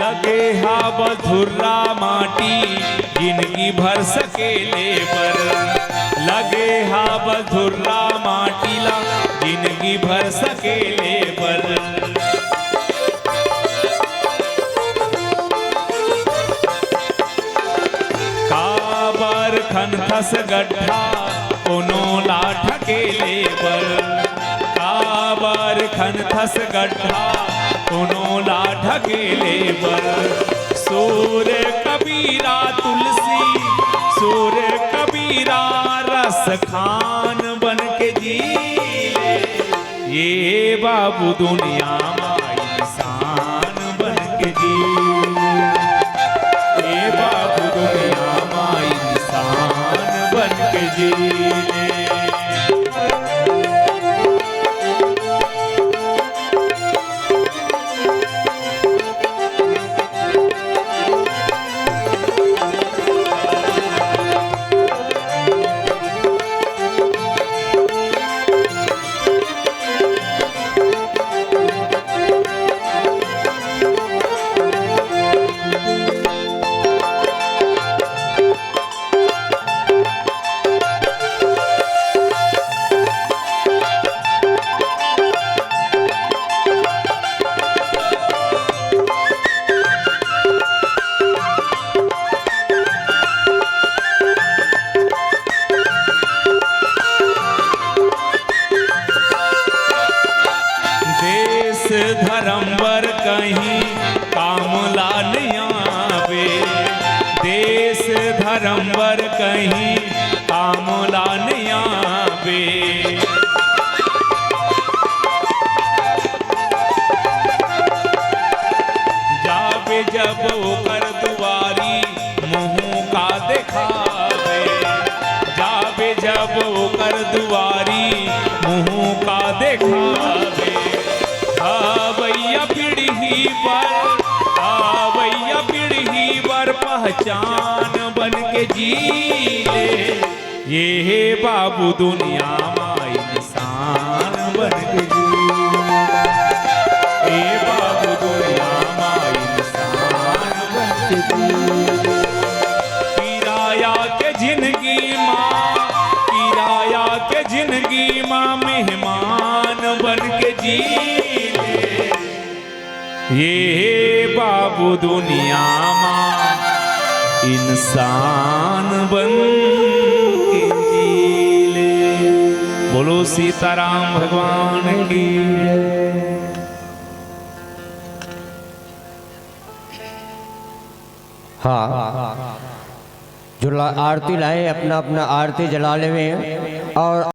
लगे हावस धुर्रा माटी जिनगी भर सकेले बर, लगे हावस धुर्रा माटी ला जिनगी भर सकेले बर। काबर खनथस गड्ढा कोनो ला ढकेले बर, काबर खनथस गड्ढा कोनो ला ढकेले बर। सूर कबीरा तुलसी, सूर कबीरा रस खान बन के जी ले। ये बाबू दुनिया मा इंसान बन के जी ले, ये बाबू दुनिया मा इंसान बन के जी ले। देश धर्म बर कहीं काम ला नइ आवे, देश धर्म बर कहीं काम ला नइ आवे। जाबे जब ओकर दुआरी, मुँह का देखाबे, जाबे जब ओकर दुआरी, मुँह का देखाबे। अवइया पीढ़ी बर, अवइया पीढ़ी बर पहचान बन के जी ले। ये हे बाबू दुनिया मा इंसान बन के जी, ए बाबू दुनिया मा इंसान बन के जी। किराया के जिंदगी मा, किराया के जिंदगी मा मेहमान बन के जी ले। ये बाबू दुनिया मा इंसान बन के जी ले। बोलो सीताराम भगवान की। हाँ, जो ला-, आरती लाए, अपना अपना आरती जला लेवे और